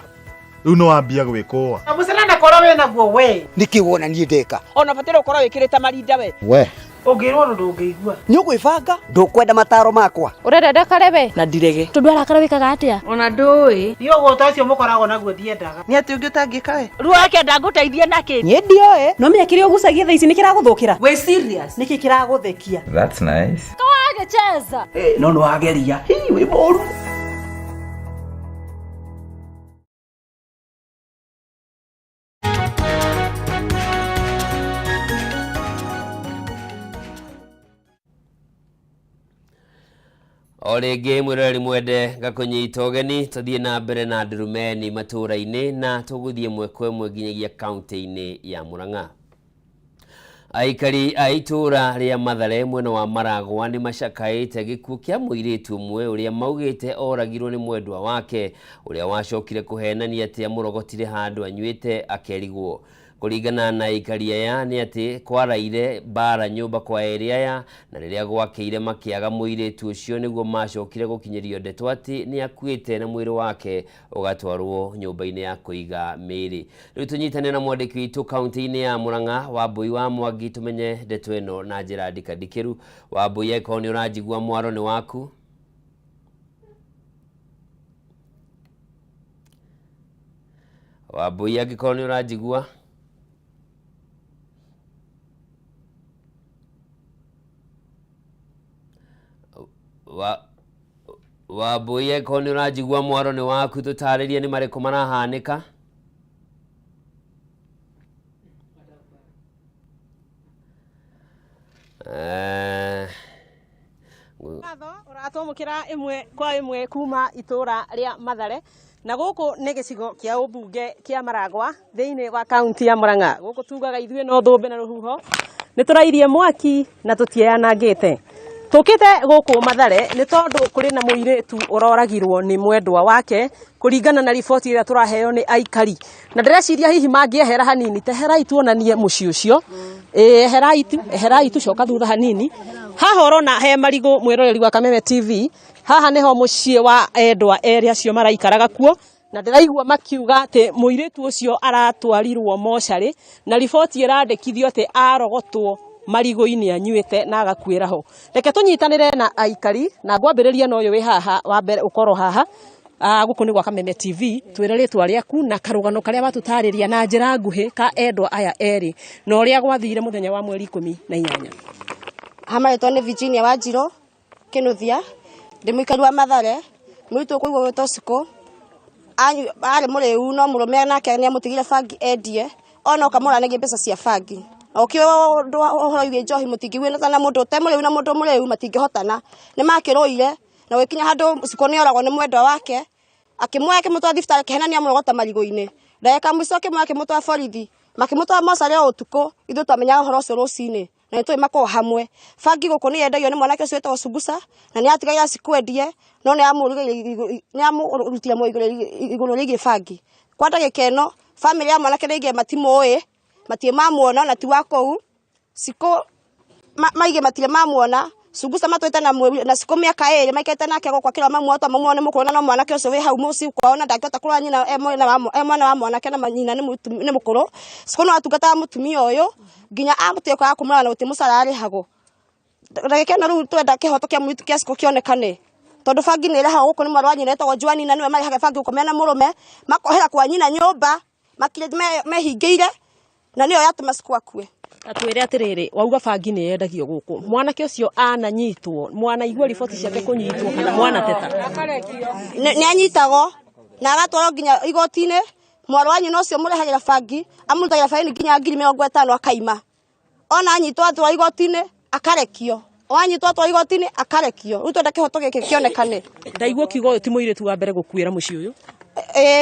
Rĩu nĩ wambia gwĩkũa. Na mũcene korwo wĩ naguo we. Nĩkĩ wona niĩ ndeka? Ona bataire ũkorwo wĩkĩrĩte marinda we. We. Ũngĩrwo ũndũ ndũngĩigua. Nĩ ũgwĩbanga? Ndũkwenda mataro makwa? Ũrenda ndakare we? Na ndirege. Tondũ arakara wĩkaga atĩa? Ona ndũĩ. Niĩ ũgũta ũcio mũkoragwo naguo ndiendaga. Nĩ atĩ ũngĩ ũtangĩka we? Ruo kenda ngũteithie nakĩ? Niĩ ndioĩ. No menya kĩrĩa ũgucagia thaa ici nĩ kĩragũthũkĩra. Wĩ serious? Nĩkĩ kĩragũthekia? That's nice. Kawagĩcheza. Eh, no nĩ wageria. Hi, wĩ mũru. O rĩngĩ mwĩroreri mwende ngakũnyita ũgeni tũthiĩ na mbere na ndurumeni matũũra-inĩ na tũgũthiĩ ĩmwe kwa ĩmwe nginyagia kaunti-inĩ ya Murang'a. Aikari a itũũra rĩa Mathare mwena wa Maragwa nĩ macakaĩte gĩkuũ kĩa mũirĩtu ũmwe ũrĩa maugĩte oragirwo nĩ mwendwa wake ũrĩa wacokire kũhenania atĩ amũrogotire handũ anyuĩte akerigwo. Kũringana na aikari aya nĩ atĩ kwaraire mbara nyũmba kwa erĩ aya na rĩrĩa gwakĩire makĩaga mũirĩtu ũcio nĩguo macokire gũkinyĩrio ndeto atĩ nĩ akuĩte na mwĩrĩ wake ũgatwarwo nyũmba-inĩ ya kũiga mĩĩrĩ. Rĩu tũnyitane na mwandĩki witũ kaunti-inĩ ya Murang'a Wambui wa Mwangi tũmenye ndeto ĩno na njĩra ndikandikĩru. Wambui, angĩkorwo nĩ ũranjigua mwaro nĩ waku. Wambui, angĩkorwo nĩ ũranjigua. Wambui, angĩkorwo nĩ ũranjigua mwaro nĩ waku, tũtarĩrie nĩ marĩkũ marahanĩka. Ũratwamũkĩra ĩmwe kwa ĩmwe kuma itũra rĩa Mathare na gũkũ nĩ gĩcigo kĩa ũmbunge kĩa Maragwa thĩinĩ wa kaunti ya Murang'a. Gũkũ tugaga ithuĩ no thũmbĩ na rũhuho, nĩ tũrairie mwaki na tũtieyanangĩte. Tũkĩte gũkũ Mathare nĩ tondũ kũrĩ na mũirĩtu ũroragirwo nĩ mwendwa wake kũringana na riboti ĩrĩa tũraheo nĩ aikari, na ndĩreciria hihi mangĩehera hanini teherai tuonanie mũciĩ ũcio. Eherai tu, eherai tu, coka thutha hanini. Haha ũrona he marigũ, mwĩroreri wa Kameme TV, haha nĩho mũciĩ wa endwa erĩ acio maraikaraga kuo, na ndĩraigua makiuga atĩ mũirĩtu ũcio aratwarirwo mocarĩ na riboti ĩrandĩkithio atĩ arogotwo marigũ-inĩ anyuĩte na agakuĩra ho. Reke tũnyitanĩre na aikari na ngwambĩrĩria na ũyũ wĩ haha wa mbere ũkorwo haha. Gũkũ nĩ gwa Kameme TV, twĩre rĩtwa rĩaku na karũgano karĩa watũtarĩria na njĩra nguhĩ ka endwa aya erĩ na ũrĩa gwathire mũthenya wa mweri 18. Hama rĩtwa nĩ Virginia Wanjirũ Kĩnuthia, ndĩ mũikari wa Mathare, mũirĩtu ũkũigua gwĩtwo Cikũ, arĩ mũrĩu no mũrũme nake nĩ amũtigire bangi endie, ona ũkamũranĩria mbeca cia bangi. Na ũkĩũĩ ũndũ wa ũhoro wĩgiĩ njohi mũtingĩiguana na mũndũ ũte mũrĩu na mũndũ mũrĩu matingĩhotana. Nĩ makĩrũire na gũgĩkinya handũ Cikũ nĩ oragwo nĩ mwendwa wake, akĩmuoya akĩmũtwara thibitarĩ akĩhenania amũrogota marigũ-inĩ. Ndagĩka mũico akĩmuoya akĩmũtwara borithi, makĩmũtwara mocarĩ o ũtukũ, ithuĩ twamenyaga ũhoro ũcio rũcinĩ. Na nĩ tũĩ makoragwo hamwe. Bangi gũkũ nĩ yendagio nĩ mwanake ũcio wĩtagwo Sungusa, na nĩ atigaire Cikũ endie, no nĩ amũrutire igũrũ rĩgiĩ bangi. Kwa ndagĩka ĩno, bamĩrĩ ya mwanake nĩ aigire matimũĩ, matirĩ mamuona na ti wa kũu. Cikũ maige matirĩ mamuona. Sungusa matũĩte na na Cikũ mĩaka ĩrĩ maikarĩte nake gũkũ akĩrwo mamuona to mamuona nĩ mũkũrũ, na no mwanake ũcio wĩ hau mũciĩ kwao na ndangĩhota kũrora nyina e mwana wa mwanake na nyina nĩ mũkũrũ. Cikũ no atungataga mũtumia ũyũ nginya amũtuĩka wa kũmũrora na gũtirĩ mũcara arĩhagwo. Ndagĩka ĩno rĩu twenda kĩhoto kĩa mũirĩtu kĩa Cikũ kĩonekane, tondũ bangi nĩ ĩrehagwo gũkũ nĩ mwarĩ wa nyina wĩtagwo Joanina, nĩwe marehaga bangi gũkũ mena mũrũme, makohera kwa nyina nyũmba mehingĩire, na nĩyo yatũma Cikũ akue. Atwĩre atĩrĩrĩ, wauga bangi nĩ yendagio gũkũ, mwanake ũcio ananyitwo, mwanaigua riboti ciake kũnyitwo kana mwanateta? Nĩ anyitagwo na agatwarwo nginya igoti-inĩ. Mwarĩ wa nyina ũcio mũrehagĩra bangi, amũrutagĩra baini nginya ngiri mĩrongo ĩtano akaima. Ona anyitwo atwarwo igoti-inĩ akarekio, wanyitwo atwarwo igoti-inĩ akarekio. Rĩu twenda kĩhoto gĩkĩ kĩonekane. Ndaigua ũkiuga ũyũ ti mũirĩtu wa mbere gũkuĩra mũciĩ ũyũ.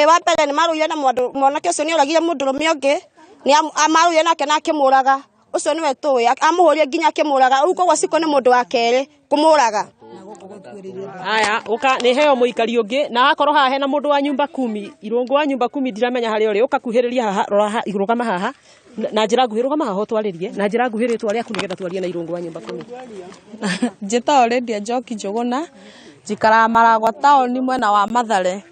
Wa mbere nĩ marũire na mwanake ũcio nĩ oragire mũndũrũme ũngĩ, nĩ marũire nake na akĩmũraga. Ũcio nĩwe tũĩ amũhũrire nginya akĩmũraga. Rĩu koguo Ciko nĩ mũndũ wa kerĩ kũmũraga. Aya, uka nä heo må ikari å ngä na akorwo haha hena må ndå wa nyumba kumi irũngũ wa nyumba kumi ndiramenya harĩa ũrĩ ũka kuhĩrĩria haha rora haha rũgama haha na njĩra nguhĩ rũgama haha ũtwarĩrie na njĩra nguhĩ rĩtwa rĩaku nĩgetha twarie na irũngũ wa nyumba kumi. Njĩtagwo Lydia Njoki Njũgũna, njikaraga Maragwa taũni mwena wa Mathare.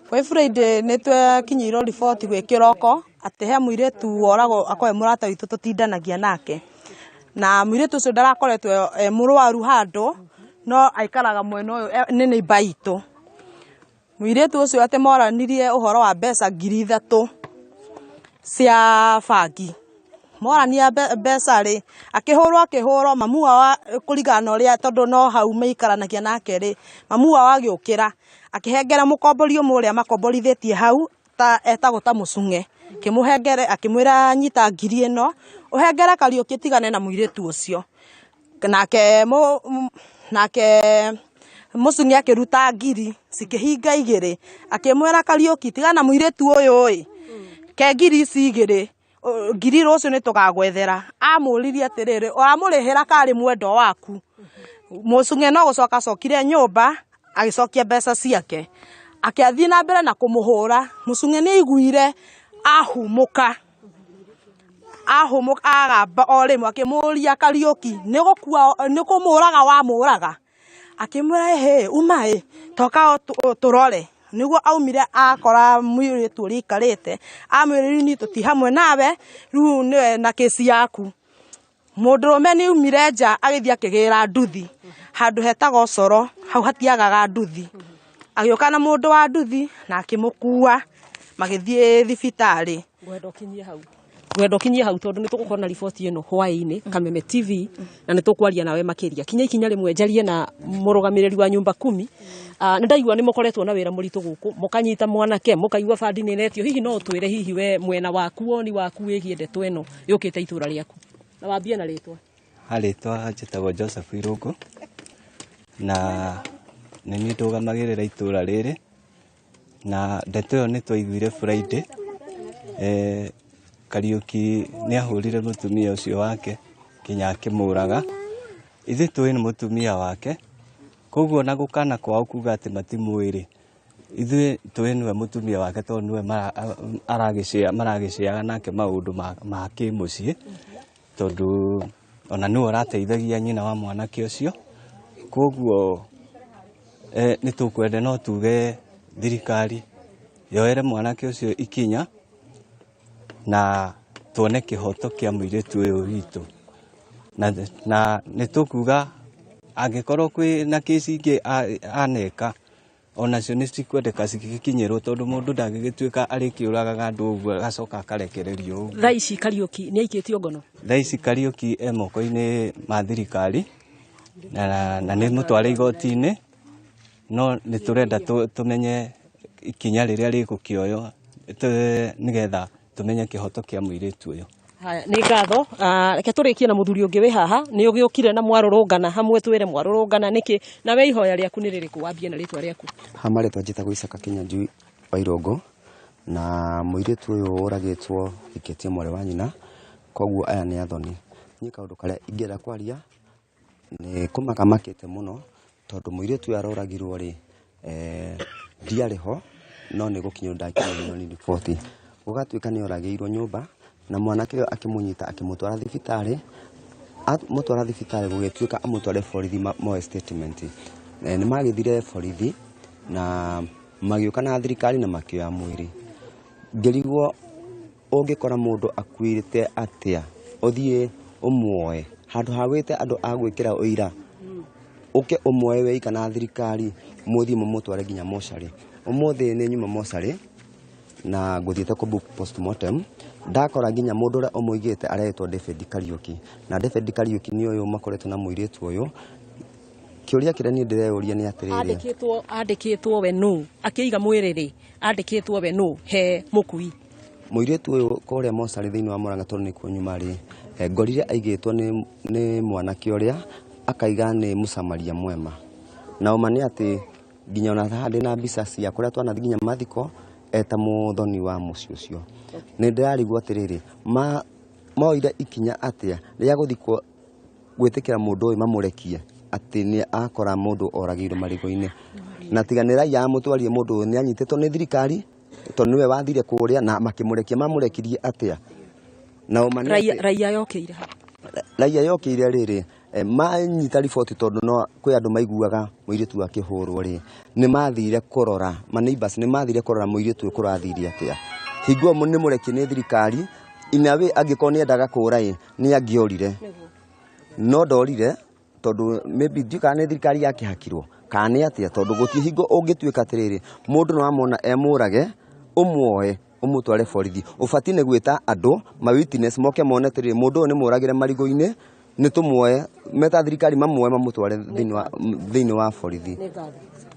Kwĩ Friday nĩ twekinyĩirwo riboti gwĩ kĩroko atĩ he mũirĩtu woragwo akorwo e mũrata witũ tũtindanagia nake. Na mũirĩtu ũcio ndarakoretwo e mũrwaru handũ, no aikaraga mwena ũyũ nĩ neighbour itũ. Mũirĩtu ũcio atĩ moranirie ũhoro wa mbeca 3,000 cia bangi. Morania mbeca rĩ, akĩhũrwo mamu wao kũringana na ũrĩa tondũ no hau maikaranagia nake rĩ, mamu wao agĩũkĩra akĩhengera mũkombori ũmwe ũrĩa makomborithĩtie hau ta etagwo ta mũcung'e, akĩmũhengere akĩmwĩra nyita ngiri ĩno ũhengere Kariũki tigane na mũirĩtu ũcio. Nake mũcung'e akĩruta ngiri cikĩhinga igĩrĩ, akĩmwĩra Kariũki tigana na mũirĩtu ũyũ ĩ, ke ngiri ici igĩrĩ, ngiri rũciũ nĩ tũgagwethera. Amũririe atĩrĩrĩ, ũramũrĩhĩra karĩ mwendwa waku? Mũcung'e no gũcoka acokire nyũmba agĩcokia mbeca ciake, akĩathiĩ na mbere na kũmũhũra. Mũcung'e nĩ aiguire ahũmũka, agamba o rĩmwe akĩmũria Kariũki, nĩ kũmũraga wamũraga? Akĩmwĩra ĩhĩ uma ĩ, toka tũrore. Nĩguo aumire akora mũirĩtu ũrĩa aikarĩte, amwĩrire niĩ tũti hamwe nawe, rĩu nĩwe na kĩci yaku. Mũndũrũme nĩ aumire nja agĩthiĩ akĩgĩra nduthi handũ hetagwo Coro, hau hatiagaga nduthi. Agĩũka na mũndũ wa nduthi na akĩmũkua magĩthiĩ thibitarĩ. Ngwenda ũkinyie hau. Ngwenda ũkinyie hau tondũ nĩ tũgũkorwo na riboti ĩno hwaĩ-inĩ Kameme TV na nĩ tũkwaria nawe makĩria. Kinya ikinya rĩmwe njarie na mũrũgamĩrĩri wa nyumba kumi. Nĩ ndaigua nĩ mũkoretwo na wĩra mũritũ gũkũ, mũkanyita mwanake, mũkaigua bandi nĩ ĩretio. Hihi no ũtwĩre hihi we mwena waku, woni waku wĩgiĩ ndeto ĩno yũkĩte itũra rĩaku? Na wambie na rĩtwa. Ha rĩtwa njĩtagwo Joseph Irũngũ na nĩ niĩ ndũgamagĩrĩra itũra rĩrĩ, na ndeto ĩyo nĩ twaiguire Friday. Kariũki nĩ ahũrire mũtumia ũcio wake nginya akĩmũraga. Ithuĩ tũĩ nĩ mũtumia wake, koguo na gũkana kwao kuga atĩ matimũĩ rĩ, ithuĩ tũĩ nĩwe mũtumia wake tondũ nĩwe maragĩcĩaga nake maũndũ ma kĩmũciĩ, tondũ ona nĩwe ũrateithagia nyina wa mwanake ũcio. Koguo nĩ tũkwenda no tuge thirikari yoere mwanake ũcio ikinya na tuone kĩhoto kĩa mũirĩtu ũyũ witũ. Na nĩ tũkuga angĩkorwo kwĩ na kĩci ingĩ aneka onacio nĩ cikwendeka cigĩkinyĩrwo, tondũ mũndũ ndangĩgĩtuĩka arĩkĩũragaga andũ ũguo agacoka akarekererio ũguo. Thaa ici Kariũki nĩ aikĩtio ngono? Thaa ici Kariũki e moko-inĩ ma thirikari na nĩ mũtware igoti-inĩ, no nĩ tũrenda tũmenye ikinya rĩrĩa rĩgũkĩoywo nĩgetha tũmenye kĩhoto kĩa mũirĩtu ũyũ. Haya, nĩ ngatho. Reke tũrĩkie na mũthuri ũngĩ wĩ haha, nĩ ũgĩũkire na mwarũrũngana hamwe, twĩre mwarũrũngana nĩkĩ, na we ihoya rĩaku nĩ rĩrĩkũ? Wambie na rĩtwa rĩaku. Ha marĩtwa njĩtagwo Isaka Kĩnyanjui wa Irũngũ, na mũirĩtu ũyũ ũragĩtwo hikĩtie mwarĩ wa nyina, koguo aya nĩ athoni. Niĩ kaũndũ karĩa ingĩenda kwaria nĩ kũmaka makĩte mũno, tondũ mũirĩtu ũyũ aroragirwo rĩ, ndiarĩ ho, no nĩ gũkinyĩrwo ndakinyĩirwo nĩ riboti. Gũgatuĩka nĩ oragĩirwo nyũmba, na mwanake ũyũ akĩmũnyita akĩmũtwara thibitarĩ. Amũtwara thibitarĩ gũgĩtuĩka amũtware borithi moe statement. Nĩ magĩthire borithi na magĩũka na thirikari na makĩoya mwĩrĩ. Ngĩrigwo ũngĩkora mũndũ akuĩte atĩa, ũthiĩ ũmuoe handũ ha wĩte andũ a gwĩkĩra ũira, ũke ũmuoe weika na thirikari, mũthiĩ mũmũtware nginya mocarĩ. Ũmũthĩ nĩ nyuma mocarĩ na ngũthiĩte kũ book postmortem, ndakora nginya mũndũ ũrĩa ũmũigĩte aretwo David Kariũki, na David Kariũki nĩ ũyũ makoretwo na mũirĩtu ũyũ. Kĩũria kĩrĩa niĩ ndĩreyũria nĩ atĩrĩrĩ, Andĩkĩtwo we nũ akĩiga mwĩrĩ rĩ, andĩkĩtwo we nũ he mũkui? Mũirĩtu ũyũ kũrĩa mocarĩ thĩinĩ wa Murang'a tondũ nĩkuo nyuma rĩ, ngorire aigĩtwo nĩ mwanake ũrĩa akaiga nĩ mũsamaria mwema. Na ũma nĩ atĩ nginya ona haha ndĩna mbica cia kũrĩa twanathiĩ nginya mathiko eta mũthoni wa mũciĩ ũcio. Nĩ ndĩrarigwo atĩrĩrĩ, moire ikinya atĩa rĩa gũthiĩ gwĩtĩkĩra mũndũ ũyũ mamũrekie atĩ nĩ akora mũndũ oragĩirwo marigũ-inĩ. Na tiga nĩ raia amũtwarire mũndũ ũyũ nĩ anyitĩtwo nĩ thirikari tondũ nĩwe wathire kũrĩa na makĩmũrekia. Mamũrekirie atĩa? Na ũma nĩ Raia atĩ raia yokĩire ha? Raia yokĩire rĩrĩ, manyita riboti tondũ no kwĩ andũ maiguaga mũirĩtu akĩhũrwo rĩ, nĩ mathire kũrora, ma neighbors nĩ mathire kũrora mũirĩtu ũyũ kũrathire atĩa. Hingo ĩyo nĩ mũrekie nĩ thirikari, in a way angĩkorwo nĩ endaga kũra ĩ, nĩ angĩorire. No ndorire tondũ maybe ndiũĩ kana nĩ thirikari yakĩhakirwo kana nĩ atĩa, tondũ gũtirĩ hingo ũngĩtuĩka atĩrĩrĩ, mũndũ nĩ wamwona e mũrage, ũmuoe ũmũtware borithi. Ũbatiĩ nĩ gwĩta andũ ma witness moke mone atĩrĩrĩ, mũndũ ũyũ nĩ mũragĩre marigũ-inĩ, nĩ tũmuoe, meta thirikari mamuoe mamũtware thĩinĩ wa borithi. Nĩ ngatho.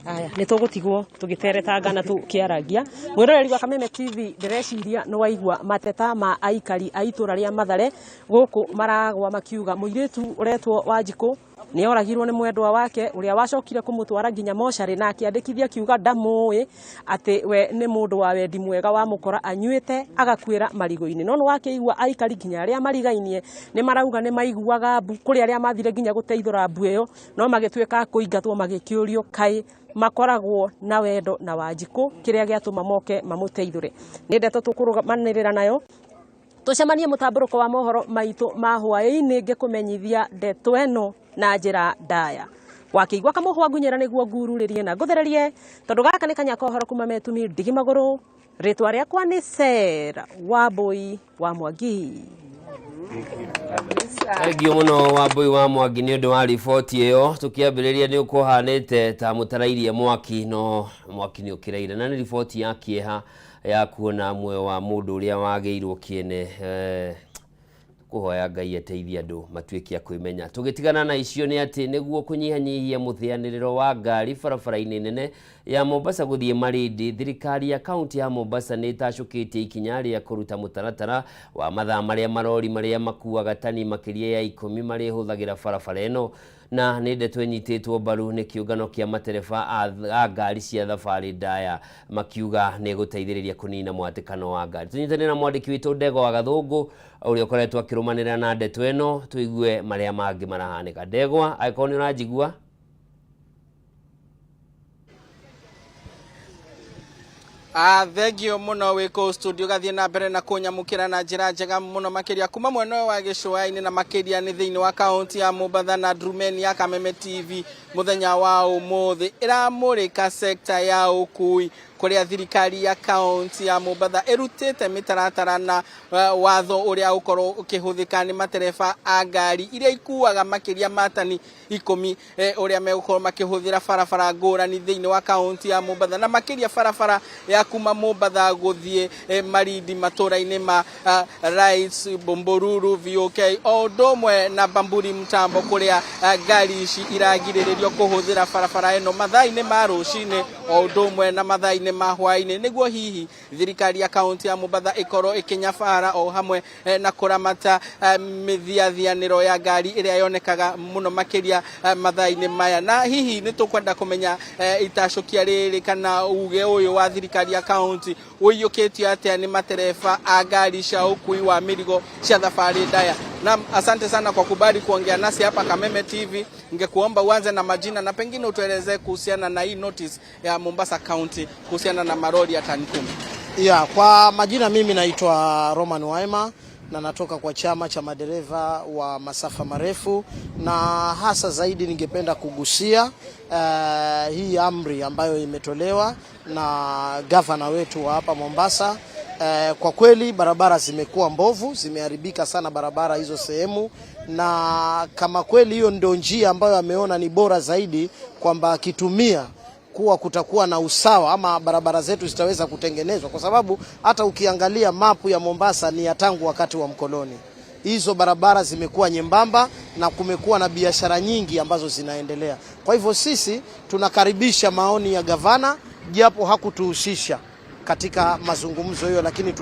Aya, nĩ tũgũtigwo tũgĩteretanga na tũkĩarangia. Mwĩroreri wa Kameme TV, ndĩreciria nĩ waigua mateta ma aikari a itũra rĩa Mathare gũkũ maragwa makiuga mũirĩtu ũretwo Wanjikũ nĩ oragirwo nĩ mwendwa wake ũrĩa wacokire kũmũtwara nginya mocarĩ na akĩandĩkithia akiuga ndamũĩ atĩ we nĩ mũndũ wa wendi mwega wamũkora anyuĩte agakuĩra marigũ-inĩ. No nĩ wakĩigua aikari nginya arĩa marigainie nĩ marauga nĩ maiguaga mbu, kũrĩ arĩa mathire nginya gũteithũra mbu ĩyo no magĩtuĩka a kũingatwo magĩkĩũrio kaĩ makoragwo na wendo na Wanjikũ kĩrĩa gĩatũma moke mamũteithũre. Nĩ ndeto tũkũrũmanĩrĩra nayo tũcemanie mũtambũrũko wa mohoro maitũ ma hwaĩ-inĩ ngĩkũmenyithia ndeto ĩno na njĩra ndaya. Wakĩigua kamũhwa ngunyĩra nĩguo ngururĩrie na ngũthererie tondũ gaka nĩ kanya ka ũhoro kuma Metumi ndigi magũrũ. Rĩtwa rĩakwa nĩ Sarah Wambui wa Mwangi. Thengiũ mũno Wambui wa Mwangi nĩ ũndũ wa riboti ĩyo. Tũkĩambĩrĩria nĩ ũkũhanĩte ta mũtarairie mwaki no mwaki nĩ ũkĩraire, na nĩ riboti ya kĩeha ya kuona muoyo wa mũndũ ũrĩa wagĩirwo kĩene. Kũhoya Ngai ateithie andũ matuĩke a kwĩmenya. Tũgĩtigana na icio nĩ atĩ nĩguo kũnyihanyihia mũthĩanĩrĩro wa ngari barabara-inĩ nene ya Mombasa gũthiĩ Malindi, thirikari ya kaunti ya Mombasa nĩ ĩtacũkĩtie ikinya rĩa kũruta mũtaratara wa mathaa marĩa marori marĩa makuaga tani makĩria ya ikũmi marĩhũthagĩra barabara ĩno. Na nĩ ndeto ĩnyitĩtwo mbaru nĩ kĩũngano kĩa matereba a ngari cia thabarĩ ndaya makiuga nĩ ĩgũteithĩrĩria kũnina mwatĩkano wa ngari. Tũnyitanĩre na mwandĩki witũ Ndegwa wa Gathũngũ ũrĩa ũkoretwo akĩrũmanĩrĩra na ndeto ĩno tũigue marĩa mangĩ marahanĩka. Ndegwa, angĩkorwo nĩ ũranjigua. Thengio mũno wĩ kũu studio gathiĩ na mbere na kũnyamũkĩra na njĩra njega mũno makĩria kuma mwena ũyũ wa gĩcũa-inĩ na makĩria nĩ thĩinĩ wa kaunti ya Mombatha na Ndrumeni ya Kameme TV mũthenya wa ũmũthĩ ĩramũrĩka sekta ya ũkui kũrĩa thirikari ya kaunti ya Mombatha ĩrutĩte mĩtaratara na watho ũrĩa ũkorwo ũkĩhũthĩka nĩ matereba a ngari iria ikuaga makĩria ma tani ikũmi ũrĩa megũkorwo makĩhũthĩra barabara ngũrani thĩinĩ wa kaunti ya Mombatha na makĩria barabara ya kuma Mombatha gũthiĩ Malindi matũra-inĩ ma Rais, Bombolulu, VOK o ũndũ ũmwe na Bamburi Mtambo kũrĩa ngari ici iragirĩrĩrio kũhũthĩra barabara ĩno mathaa-inĩ ma rũcinĩ o ũndũ ũmwe na mathaa-inĩ ma hwaĩ-inĩ nĩguo hihi thirikari ya kaunti ya Mombatha ĩkorwo ĩkĩnyabara o hamwe na kũramata mĩthiathianĩro ya ngari ĩrĩa yonekaga mũno makĩria mathaa-inĩ maya. Na hihi nĩ tũkwenda kũmenya itacũkia rĩrĩ kana uge ũyũ wa thirikari ya kaunti ũiyũkĩtio atĩa nĩ matereba a ngari cia ũkui wa mĩrigo cia thabarĩ ndaya. Naam, asante sana kwa kubali kuongea nasi hapa Kameme TV. Ningekuomba uanze na majina na pengine utuelezee kuhusiana na hii notice ya Mombasa County kuhusiana na maroli ya tani 10. Ya, kwa majina mimi naitwa Roman Waema na natoka kwa chama cha madereva wa masafa marefu, na hasa zaidi ningependa kugusia hii amri ambayo imetolewa na gavana wetu wa hapa Mombasa. Kwa kweli barabara zimekuwa mbovu, zimeharibika sana barabara hizo sehemu, na kama kweli hiyo ndio njia ambayo ameona ni bora zaidi kwamba akitumia kuwa kutakuwa na usawa ama barabara zetu zitaweza kutengenezwa, kwa sababu hata ukiangalia mapu ya Mombasa ni ya tangu wakati wa mkoloni. Hizo barabara zimekuwa nyembamba na kumekuwa na biashara nyingi ambazo zinaendelea. Kwa hivyo sisi tunakaribisha maoni ya gavana, japo hakutuhusisha katika mazungumzo hiyo, lakini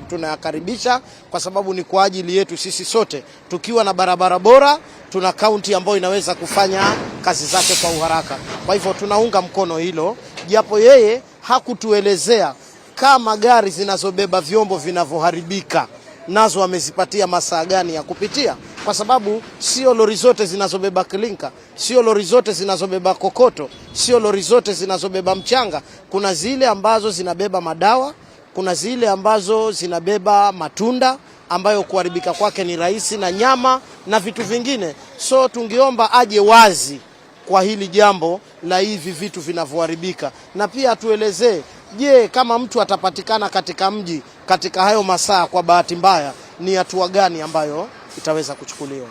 tunayakaribisha kwa sababu ni kwa ajili yetu sisi sote. Tukiwa na barabara bora, tuna kaunti ambayo inaweza kufanya kazi zake kwa uharaka. Kwa hivyo tunaunga mkono hilo, japo yeye hakutuelezea kama gari zinazobeba vyombo vinavyoharibika nazo amezipatia masaa gani ya kupitia, kwa sababu sio lori zote zinazobeba klinka, sio lori zote zinazobeba kokoto, sio lori zote zinazobeba mchanga. Kuna zile ambazo zinabeba madawa, kuna zile ambazo zinabeba matunda ambayo kuharibika kwake ni rahisi, na nyama na vitu vingine. So tungeomba aje wazi kwa hili jambo la hivi vitu vinavyoharibika, na pia atuelezee, je, kama mtu atapatikana katika mji katika hayo masaa kwa bahati mbaya, ni hatua gani ambayo itaweza kuchukuliwa?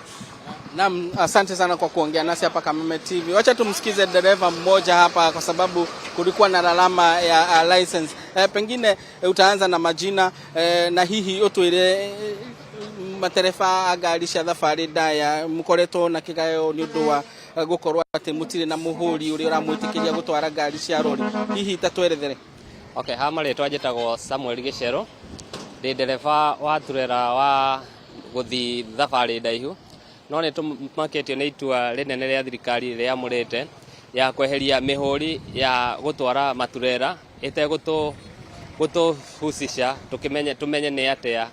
Naam, asante sana kwa kuongea nasi hapa Kameme TV. Wacha tumsikize dereva mmoja hapa kwa sababu kulikuwa na lalama ya license. Pengine utaanza na majina na hihi utwire matereba a ngari cia thabarĩ ndaya mũkoretwo na kĩgayo nĩ ũndũ wa gũkorwo atĩ mũtirĩ na mũhũri ũrĩa ũramwĩtĩkĩria gũtwara ngari cia rori, hihi ta twerethere. Okay, ha marĩtwa njĩtagwo Samuel Gĩcero, ndĩ ndereba wa turera wa gũthiĩ thabarĩ ndaihu, no nĩ tũmakĩtio nĩ itua rĩnene rĩa thirikari rĩamũrĩte ya kweheria mĩhũri ya gũtwara maturera ĩtegũtũhusisha tũkĩmenye tũmenye nĩ atĩa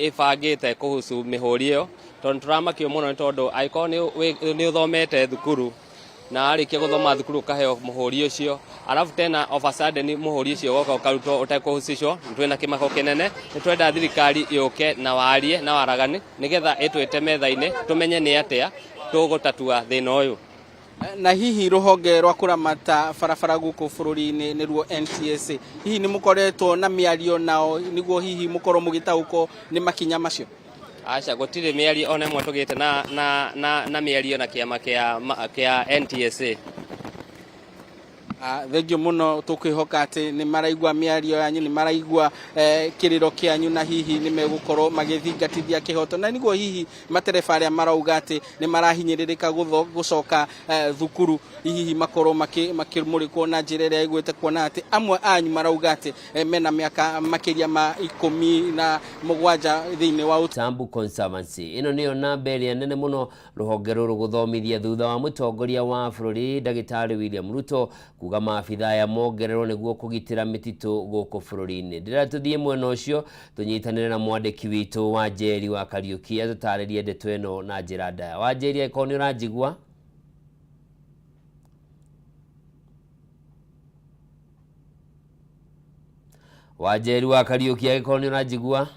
ĩbangĩte kuhusu mĩhũri ĩyo, tondũ tũramakio mũno nĩ tondũ angĩkorwo nĩ ũthomete thukuru na warĩkia gũthoma thukuru ũkaheo mũhũri ũcio, alafu tena of a sudden mũhũri ũcio ũgoka ũkarutwo ũtekũhusishwo, twĩna kĩmako kĩnene. Nĩ twenda thirikari yũke na warie na waragani nĩgetha ĩtwĩte metha-inĩ tũmenye nĩ atĩa tũgũtatua thĩna ũyũ. Na hihi rũhonge rwa kũramata barabara gũkũ bũrũri-inĩ nĩruo NTSA, hihi nĩ mũkoretwo na mĩario nao nĩguo hihi mũkorwo mũgĩtaũkwo nĩ makinya macio? Aca, gũtirĩ mĩario ona ĩmwe tũgĩte na mĩario na kĩama kĩa NTSA. Thengio mũno, tũkwĩhoka atĩ nĩ maraigua mĩario yanyu, nĩ maraigua kĩrĩro kĩanyu, na hihi nĩ megũkorwo magĩthingatithia kĩhoto, na nĩguo hihi matereba arĩa marauga atĩ nĩ marahinyĩrĩrĩka gũcoka thukuru hihi makorwo makĩmũrĩkwo na njĩra ĩrĩa ĩgwĩte, kuona atĩ amwe anyu marauga atĩ mena mĩaka makĩria ma 17 thĩinĩ wa Sambu Conservancy. Ĩno nĩyo namba ĩrĩa nene mũno rũhonge rũrũ gũthomithia thutha wa mũtongoria wa bũrũri ndagĩtarĩ William Ruto kuga maabitha aya mongererwo nĩguo kũgitĩra mĩtitũ gũkũ bũrũri-inĩ. Ndĩrenda tũthiĩ mwena ũcio tũnyitanĩre na mwandĩki witũ Wanjeri wa Kariũki atũtarĩrie ndeto ĩno na njĩra ndaya. Wanjeri, angĩkorwo nĩ ũranjigua. Wanjeri wa Kariũki, angĩkorwo nĩ ũranjigua.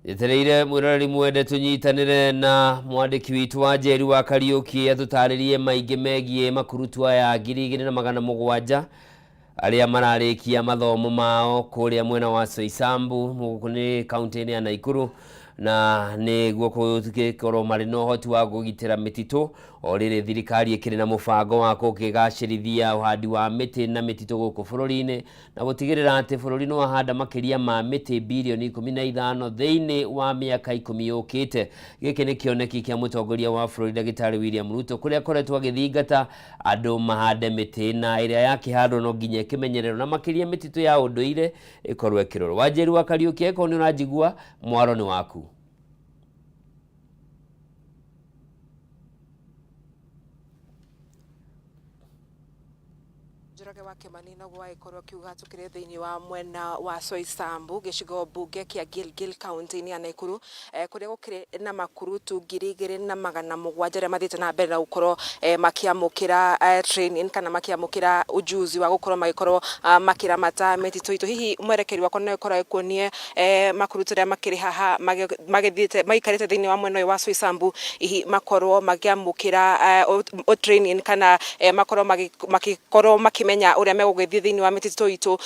Njetereire mwĩroreri mwende tũnyitanĩre na mwandĩki witũ Wanjeri wa Kariũki atũtarĩrie maingĩ megiĩ makurutu aya 2700 arĩa mararĩkia mathomo mao kũrĩa mwena wa Soisambu, gũkũ nĩ kaunti-inĩ ya Naikuru, na nĩguo gũkorwo marĩ na ũhoti wa kũgitĩra mĩtitũ o rĩrĩ thirikari ĩkĩrĩ na mũbango wa gũkĩgacĩrithia ũhandi wa mĩtĩ na mĩtitũ gũkũ bũrũri-inĩ na gũtigĩrĩra atĩ bũrũri nĩ wahanda makĩria ma mĩtĩ birioni 15 thĩinĩ wa mĩaka 10 yũkĩte. Gĩkĩ nĩ kĩoneki kĩa mũtongoria wa bũrũri ndagĩtarĩ William Ruto, kũrĩa akoretwo agĩthingata andũ mahande mĩtĩ, na ĩrĩa yakĩhandwo no nginya ĩkĩmenyererwo na makĩria mĩtitũ ya ũndũire ĩkorwo ĩkĩrorwo. Wanjeri wa Kariũki, angĩkorwo nĩ ũranjigua, mwaro nĩ waku. Njoroge wa Kimani noguo agĩkorwo akiuga tukĩrĩ thĩinĩ wa mwena wa Soisambu gĩcigo mbunge kĩa Gilgil kaunti-inĩ ya Naikuru, kũrĩa gũkĩrĩ na makurutu 2700 arĩa mathiĩte na mbere na gũkorwo makĩamũkĩra training kana makĩamũkĩra ujuzi wa gũkorwo magĩkorwo makĩramata mĩtitũ itũ. Hihi mwerekeri wakwa no ĩkorwo agĩkuonie makurutu arĩa makĩrĩ haha magĩthiĩte maikarĩte thĩinĩ wa mwena ũyũ wa Soisambu, hihi makorwo makĩamũkĩra training kana makorwo magĩkorwo makĩmenya ũrĩa megũgĩthiĩ thĩinĩ wa mĩtitũ itũ.